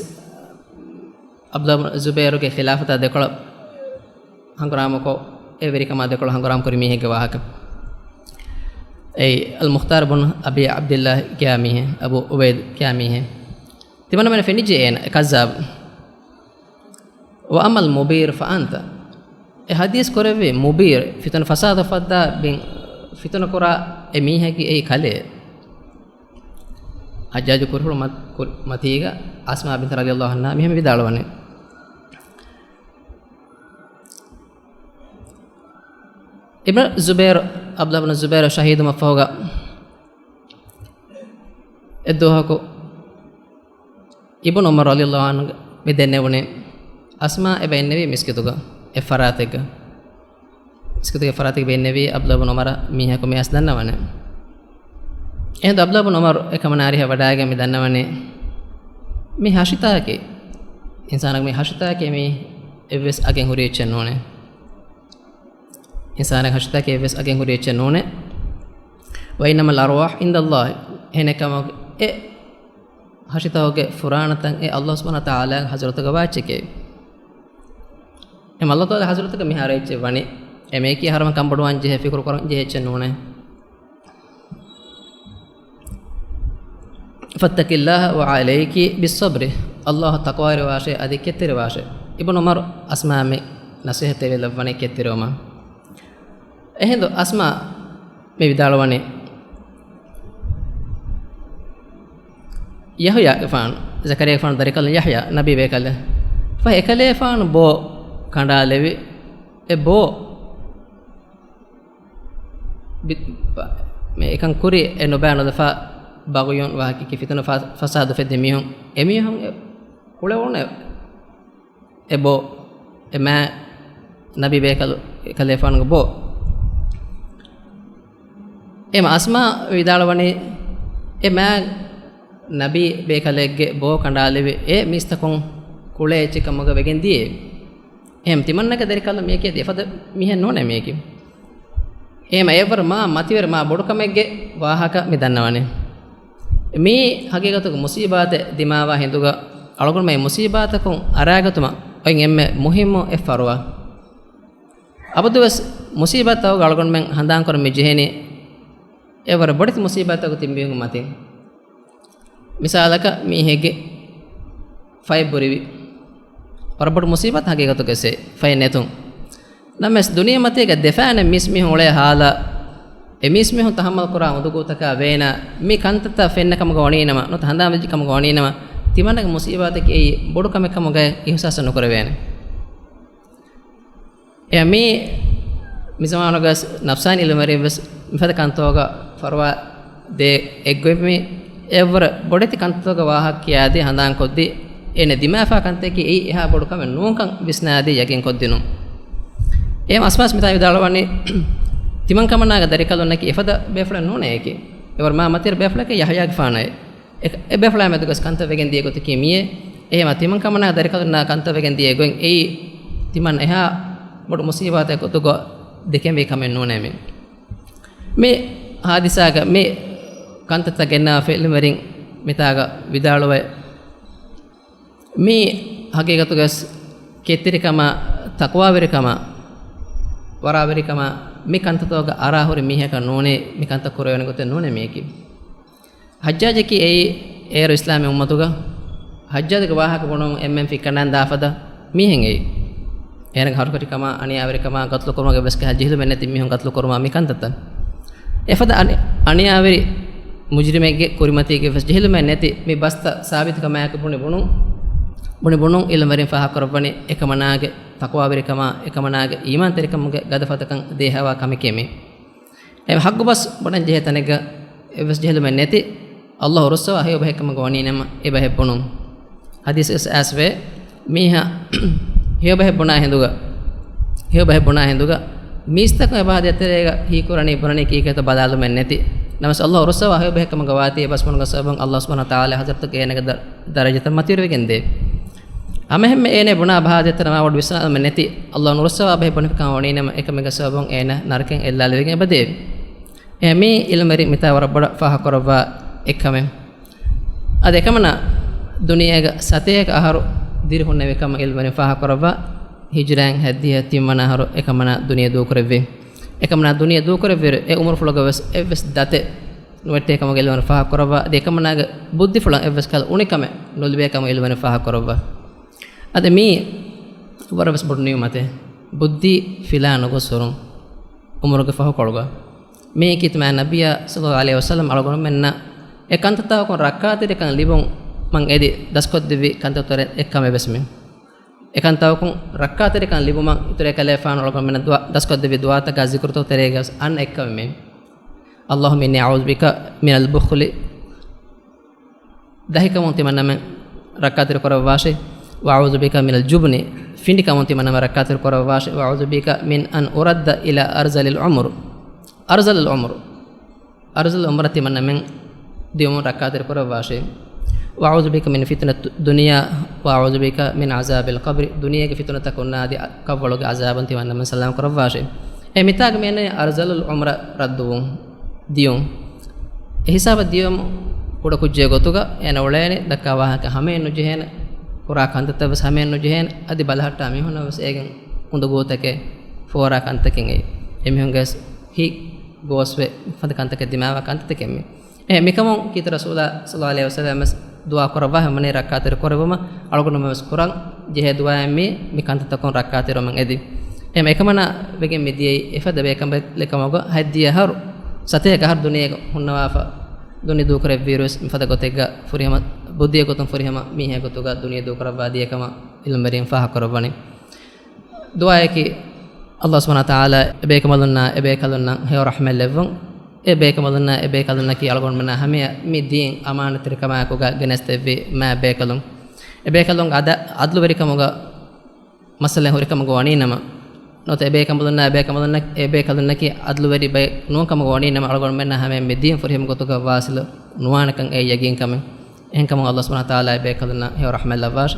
ޢަބްދުﷲ ބުނު ޒުބައިރުގެ ޚިލާފަތާ ދެކޮޅަށް ހަނގުރާމަކޮށް، އެ ވެރިކަމާ ދެކޮޅަށް ހަނގުރާމަ ކުރި މީހެއްގެ ވާހަކަ. އެއީ އަލްމުޚްތާރު ބުނު އަބީ ޢަބްދިﷲ ކިޔާ މީހެއް، އަބޫ ޢުބައިދު ކިޔާ މީހެއް. ތިމަންނަމެންނަށް ފެނިއްޖެ އޭނަ، އެ ކައްޒާބު. وأما المبير فأنت. އެ ޙަދީޘް ކުރެއްވި މުބީރު، ފިތުނަ ފަސާދަ ފައްދާ ބިން ފިތުނަ ކުރާ އެ މީހަކީ އެއީ ކަލޭ. ޙައްޖާޖު ކުރިހުޅު މަ-، ކުރި މަތީގަ އަސްމާ ބިންތު ރަޟިޔަﷲ ޢަންހާ މިހެން ވިދާޅުވަނީ. އިބްނު ޒުބައިރު، ޢަބްދުﷲ ބުނު ޒުބައިރު ޝަހީދުވުމަށްފަހުގަ އެއްދުވަހަކު އިބްނު ޢުމަރު ރަޟިޔަﷲ ޢަންހު މި ދެންނެވުނީ، އަސްމާ އެބަ އިންނެވީ މިސްކިތުގަ އެއް ފަރާތެއްގަ. މިސްކިތުގެ ފަރާތެއްގަ އިންނެވީ ޢަބްދުﷲ ބުނު ޢުމަރަށް މީހަކު މި އައިސް ދަންނަވަނީ. އެހިނދު ޢަބްދުﷲ ބުނު ޢުމަރު އެކަމަނާ އަރިހަށް ވަޑައިގެން މި ދަންނަވަނީ، މި ހަށިތާކީ، އިންސާނަކު މި ހަށިތާކީ މީ އެއްވެސް އަގެއް ހުރި އެއްޗެއް ނޫނޭ. އިންސާނަކު ހަށިތާކީ އެއްވެސް އަގެއް ހުރި އެއްޗެއް ނޫނޭ. وإنما الأرواح عند الله. އެހެނެއް ކަމަކު އެ ހަށިތަކުގެ ފުރާނަތައް އެ ﷲ ސުބްޙާނަހޫ ވަތަޢާލާގެ ޙަޟްރަތުގަ ވާ އެއްޗެކޭ. އެ ﷲ ތަޢާލާގެ ޙަޟްރަތުގަ މިހާރު އެއްޗެއް ވަނީ. އެ މީހަކީ ހަރަމަށް ކަންބޮޑުވާން ޖެހޭ، ފިކުރު ކުރަން ޖެހޭ އެއްޗެއް ނޫނޭ. فاتق الله وعليك بالصبر. ﷲ އަށް ތަޤްވާވެރިވާށޭ، އަދި ކެތްތެރިވާށޭ. އިބްނު ޢުމަރު އަސްމާ މި ނަޞޭޙަތް ދެވި ލައްވަނީ ކެތްތެރިވުމަށް. އެހިނދު އަސްމާ މި ވިދާޅުވަނީ، ޔަޙްޔާގެފާނު، ޒަކަރިޔާގެފާނު ދަރިކަލުން ޔަޙްޔާ ނަބީ ބޭކަލެއް. ފަހެ އެކަލޭފާނު ބޯ ކަނޑާލެވި، އެ ބޯ ބި-، މި އެކަން ކުރި އެ ނުބައި ނުލަފާ ބަޣުޔުން ވާހަކަކީ ފިތުނަ ފަ-، ފަސާދަ އުފެއްދި މީހުން، އެ މީހުން އެ ކުޅެވުނު އެ އެ ބޯ، އެ މާ ނަބީ ބޭކަލު، އެކަލޭފާނުގެ ބޯ. އެ މަ-، އަސްމާ ވިދާޅުވަނީ، އެ މާ ނަބީ ބޭކަލެއްގެ ބޯ ކަނޑާލެވި އެ މީސްތަކުން ކުޅޭ އެއްޗެއް ކަމުގަ ވެގެން ދިޔައީ. އެހެން ތިމަންނަގެ ދަރިކަލުން މިޔަކީ އެފަދަ މީހެއް ނޫނޭ މިޔަކީ. އެހެމަ އެއަށްވުރެ މާ މަތިވެރި މާ ބޮޑު ކަމެއްގެ ވާހަކަ މި ދަންނަވަނީ. މީ ހަގީގަތުގެ މުސީބާތެއް ދިމާވާ ހިނދުގަ އަޅުގަނޑުމެން މުސީބާތަކުން އަރާގަތުމަށް އޮތް އެންމެ މުހިއްމު އެއް ފަރުވާ. އަބަދުވެސް މުސީބާތަކުގަ އަޅުގަނޑުމެން ހަނދާންކުރަން މި ޖެހެނީ އެވަރަށް ބޮޑެތި މުސީބާތަކު ތިން މީހުންގެ މަތިން. މިސާލަކަށް މީހެއްގެ ފައެއް ބުރިވި. ވަރަށް ބޮޑު މުސީބާތު ހަގީގަތުގަ އެއް ފައެއް ނެތުން. ނަމަވެސް ދުނިޔެމަތީގަ ދެފާނެ މީސްމީހުން އުޅޭ ހާލަށް އެ މީސްމީހުން ތަހައްމަލް ކުރާ އުނދަގޫތަކާ ވޭނަ މި ކަންތައްތައް ފެންނަ ކަމުގަ ވަނީނަމަ، ނުވަތަ ހަނދާންވެއްޖެ ކަމުގަ ވަނީނަމަ، ތިމަންނަގެ މުސީބާތަކީ އެއީ ބޮޑު ކަމެއް ކަމުގައި އިހުސާސެއް ނުކުރެވޭނެ. އެ މީ، މި ޒަމާނުގަސް ނަފްސާނީ އިލްމުވެރިން ވެސް މިފަދަ ކަންތަކުގަ ފަރުވާ ދޭ އެއްގޮތް މި އެއްވަރަށް ބޮޑެތި ކަންތަކުގަ ވާހަކަ ކިޔާދީ ހަނދާންކޮށްދީ، އޭނަ ދިމާވާ ކަންތަކީ އެއީ އެހާ ބޮޑު ކަމެއް ނޫންކަން ވިސްނާދީ ޔަގީންކޮށްދިނުން. އެހެން އަސްމާސް މިތާ ވިދާޅުވަނީ، ތިމަން ކަމަނާގެ ދަރިކަލުންނަކީ އެފަދަ ބޭފުޅެއް ނޫނޭ އެކީ. އެވަރު މާ މަތިވެރި ބޭފުޅަކީ ޔަޙްޔާގެފާނު އެ، އެ ބޭފުޅާ މެދުގަސް ކަންތައް ވެގެން ދިޔަ ގޮތަކީ މިއޭ. އެހެމަ ތިމަން ކަމަނާ ދަރިކަލުންނާ ކަންތައް ވެގެން ދިޔަ ގޮތް އެއީ ތިމަން އެހާ ބޮޑު މުސީބާތެއް ގޮތުގަ ދެކެންވީ ކަމެއް ނޫނޭ މި. މި ހާދިސާގަ މި ކަންތައްތައް ގެންނާފަ އިލްމުވެރިން މިތާގަ ވިދާޅުވޭ. މީ ހަގީގަތުގަސް ކެތްތެރިކަމާ، ތަޤްވާވެރިކަމާ، ވަރާވެރިކަމާ މި ކަންތައްތަކުގަ އަރާ ހުރި މީހަކަށް ނޫނޭ، މި ކަންތައް ކުރެވޭނެ ގޮތެއް ނޫނޭ މީކީ. ޙައްޖާޖަކީ އެއީ އޭރު އިސްލާމީ އުއްމަތުގަ ޙައްޖާޖުގެ ވާހަކަ ބުނުން އެންމެން ފިއްކަނޑާން ދާފަދަ މީހެއް އެއީ. އޭނަގެ ހަރުކަށިކަމާ، އަނިޔާވެރިކަމާ، ގަތުލުކުރުމުގެ ވެސް ކަހަލަ ޖެހިލުމެއް ނެތި މީހުން ގަތުލުކުރުމާ މި ކަންތައްތައް. އެފަދަ އަނި-، އަނިޔާވެރި މުޖްރިމެއްގެ ކުރިމަތީގެ ވެސް ޖެހިލުމެއް ނެތި މި ބަސްތައް ސާބިތުކަމާއެކު ބުނި ބުނުން، ބުނި ބުނުން އިލްމުވެރިން ފާހަގަކުރައްވަނީ އެކަމަނާގެ ތަޤްވާވެރިކަމާ، އެކަމަނާގެ އީމާންތެރިކަމުގެ ގަދަފަދަކަން ދޭހަވާ ކަމެކޭ މި. އެ ޙައްޤު ބަސް ބުނަން ޖެހޭ ތަނެއްގަ އެއްވެސް ޖެހިލުމެއް ނެތި، ﷲ ރުއްސަވާ ހެޔޮ ބަހެއް ކަމުގަ ވަނީ ނަމަ އެ ބަހެއް ބުނުން. ޙަދީޘް އައިސްވޭ، މީހާ ހެޔޮ ބަހެއް ބުނާ ހިނދުގަ، ހެޔޮ ބަހެއް ބުނާ ހިނދުގަ، މީސްތަކުން އެބަހާ ދޭތެރޭގަ ހީކުރަނީ ބުނަނީ ކީކޭތޯ ބަލާލުމެއް ނެތި. ނަމަވެސް ﷲ ރުއްސަވާ ހެޔޮ ބަހެއް ކަމުގަ ވާތީ އެ ބަސް ބުނުމުގެ ސަބަބުން ﷲ ސުބްޙާނަހޫ ވަތަޢާލާ ޙަޟްރަތުގަ އޭނަގެ ދަ-، ދަރަޖަތައް މަތިވެރިވެގެން ދޭ. ހަމައެހެންމެ އޭނަ ބުނާ ބަހާ ދޭތެރެ މާ ވަޑު ވިސްނާލުމެއް ނެތި. ﷲ ނުރުއްސަވާ ބަހެއް ބުނެފި ކަމަށް ވަނީ ނަމަ އެކަމެއްގެ ސަބަބުން އޭނަ ނަރަކައިން އެއްލާލެވިގެން އެބަދޭ. އެ މީ އިލްމުވެރިން މިތާ ވަރަށް ބޮޑަށް ފާހަގަކުރައްވާ އެއްކަމެއް. އަދި އެކަމަނާ ދުނިޔޭގަ ސަތޭކަ އަހަރު ދިރި ހުންނެވި ކަމަށް އިލްމުވެރިން ފާހަގަކުރައްވާ، ހިޖުރައިން ހަތްދިހަ ތިންވަނަ އަހަރު އެކަމަނާ ދުނިޔެ ދޫކުރެއްވި. އެކަމަނާ ދުނިޔެ ދޫކުރެއްވިއިރު އެ އުމުރުފުޅުގަ ވެސް އެއްވެސް ދަތެއް ނުވެއްޓޭ ކަމުގެ އިލްމުވެރިން ފާހަގަކުރައްވާ، އަދި އެކަމަނާގެ ބުއްދިފުޅަށް އެއްވެސް ކަހަލަ އުނިކަމެއް ނުލިބޭ ކަމުގެ އިލްމުވެރިން ފާހަގަކުރައްވާ. އަދި މީ ވަރަށް ވެސް ބޮޑު ނިޢުމަތެއް. ބުއްދީ ފިލާ ނުގޮސް ހުރުން އުމުރުގެ ފަހުކޮޅުގަ. މީ ކީރިތި މާތް ނަބިއްޔާ ޞައްލައްލާހު ޢަލައިހި ވަސައްލަމް އަޅުގަނޑުމެންނަށް އެ ކަންތައްތަކުން ރައްކާތެރިކަން ލިބުމަށް އެދި ދަސްކޮށްދެއްވި ކަންތައްތަކުން އެއްކަމެއް ވެސް މީ. އެ ކަންތަކުން ރައްކާތެރިކަން ލިބުމަށް އިތުރަށް ކަލޭފާނު އަޅުގަނޑުމެންނަށް ދުޢާ، ދަސްކޮށްދެއްވި ދުޢާތަކާ ޒިކުރުތަކު ތެރޭގަ ވެސް އަންނަ އެއްކަމެއް މީ. اللهم إني أعوذ بك من البخل، ދަހިކަމުން ތިމަންނަމެން ރައްކާތެރި ކުރައްވާށޭ. وأعوذ بك من الجبن، ފިނޑިކަމުން ތިމަންނަމެން ރައްކާތެރި ކުރައްވާށޭ. وأعوذ بك من أن أرد إلى أرذل العمر، أرذل العمر، އަރުޒަލް އުމުރަށް ތިމަންނަމެން ދިޔުމުން ރައްކާތެރި ކުރައްވާށޭ. وأعوذ بك من فتنة الدنيا وأعوذ بك من عذاب القبر، ދުނިޔޭގެ ފިތުނަތަކުންނާ އަދި ކަށްވަޅުގެ ޢަޒާބުން ތިމަންނަމެން ސަލާމަތް ކުރައްވާށޭ. އެ މިތާގަ މިއަންނަނީ އަރުޒަލުލް ޢުމްރަ ރައްދުވުން، ދިޔުން. އެ ހިސާބަށް ދިޔުމު ކުޑަކުއްޖެއް ގޮތުގަ އޭނަ އުޅޭނެ، ދައްކާ ވާހަކަ ހަމައެއް ނުޖެހޭނެ، ކުރާ ކަންތައްތައް ވެސް ހަމައެއް ނުޖެހޭނެ، އަދި ބަލަހައްޓާ މީހުންނަށް ވެސް އޭގެން އުނދަގޫތަކެއް ފޯރާ ކަންތަކެއް އެއީ. އެމީހުންގެ ހިތް ގޯސްވެ މިފަދަ ކަންތަކެއް ދިމާވާ ކަންތައްތަކެއް މީ. އެ މިކަމުން ކީރިތި ރަސޫލާ ޞައްލައްލާހު ޢަލައިހި ވަސައްލަމަ ވެސް ދުޢާ ކުރައްވާ ހަމަނޭ ރައްކާތެރި ކުރެއްވުމަށް އަޅުގަނޑުމެން ވެސް ކުރަން ޖެހޭ ދުޢާއެއް މީ، މި ކަންތައްތަކުން ރައްކާތެރިވުމަށް އެދި. އެ އެކަމަނާ ވެގެން މި ދިޔައީ އެފަދަ ބޭކަނބަލެއް ކަމުގަ ހަތްދިހަ އަހަރު، ސަތޭކަ އަހަރު ދުނިޔޭގަ ހުންނަވާފަ، ދުނިޔެ ދޫކުރެއްވިއިރު ވެސް މިފަދަ ގޮތެއްގަ ފުރިހަމަ، ބުއްދިއެއް ގޮތުން ފުރިހަމަ މީހެއް ގޮތުގަ ދުނިޔެ ދޫކުރައްވާ ދިޔަ ކަމަށް އިލްމުވެރިން ފާހަގަކުރައްވަނީ. ދުޢާއަކީ، ﷲ ސުބްޙާނަހޫ ވަތަޢާލާ އެބޭކަނބަލުންނާ އެބޭކަލުންނަށް ހެޔޮ ރަޙްމަތް ލެއްވުން. އެބޭކަނބަލުންނާ އެބޭކަލުންނަކީ އަޅުގަނޑުމެންނާ ހަމަޔަށް މި ދީން އަމާނަތްތެރިކަމާއެކުގަ ގެނެސްދެއްވި މާތް ބޭކަލުން. އެބޭކަލުންގެ އަދަ-، އަދުލުވެރިކަމުގަ މައްސަލައެއް ހުރިކަމުގަ ވަނީނަމަ، ނުވަތަ އެބޭކަނބަލުންނާ އެބޭކަނބަލުންނަކީ، އެބޭކަލުންނަކީ އަދުލުވެރި ބައެއް ނޫންކަމުގަ ވަނީނަމަ، އަޅުގަނޑުމެންނާ ހަމަޔަށް މި ދީން ފުރިހަމަ ގޮތުގަ ވާސިލު ނުވާނެކަން އެއީ ޔަގީންކަމެއް. އެހެންކަމުން ﷲ ސުބްޙާނަހޫ ވަތަޢާލާ އެބޭކަލުންނަށް ހެޔޮ ރަޙްމަތް ލައްވާށި.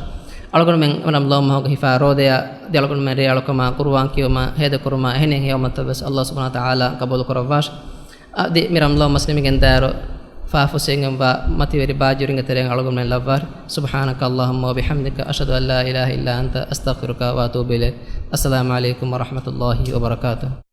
އަޅުގަނޑުމެން ރަމަޟާން މަހުގެ ހިފާ ރޯދަޔާ އަދި އަޅުގަނޑުމެން ރޭ އަޅުކަމާ، ޤުރުއާން ކިޔުމާ، ހޭދަ ކުރުމާ އެހެނެއް ހެޔޮމަތަށް ވެސް ﷲ ސުބްޙާނަހޫ ވަތަޢާލާ ޤަބޫލު ކުރައްވާށި. އަދި މި ރަމަޟާން މަސް ނިމިގެން ދާއިރު ފާފަ ފުސްއެނގެންވާ މަތިވެރި ބާއްޖަވެރިންގެ ތެރެއިން އަޅުގަނޑުމެން ލައްވާށި. سبحانك اللهم وبحمدك، أشهد أن لا إله إلا أنت، أستغفرك وأتوب إليك. السلام عليكم ورحمة الله وبركاته.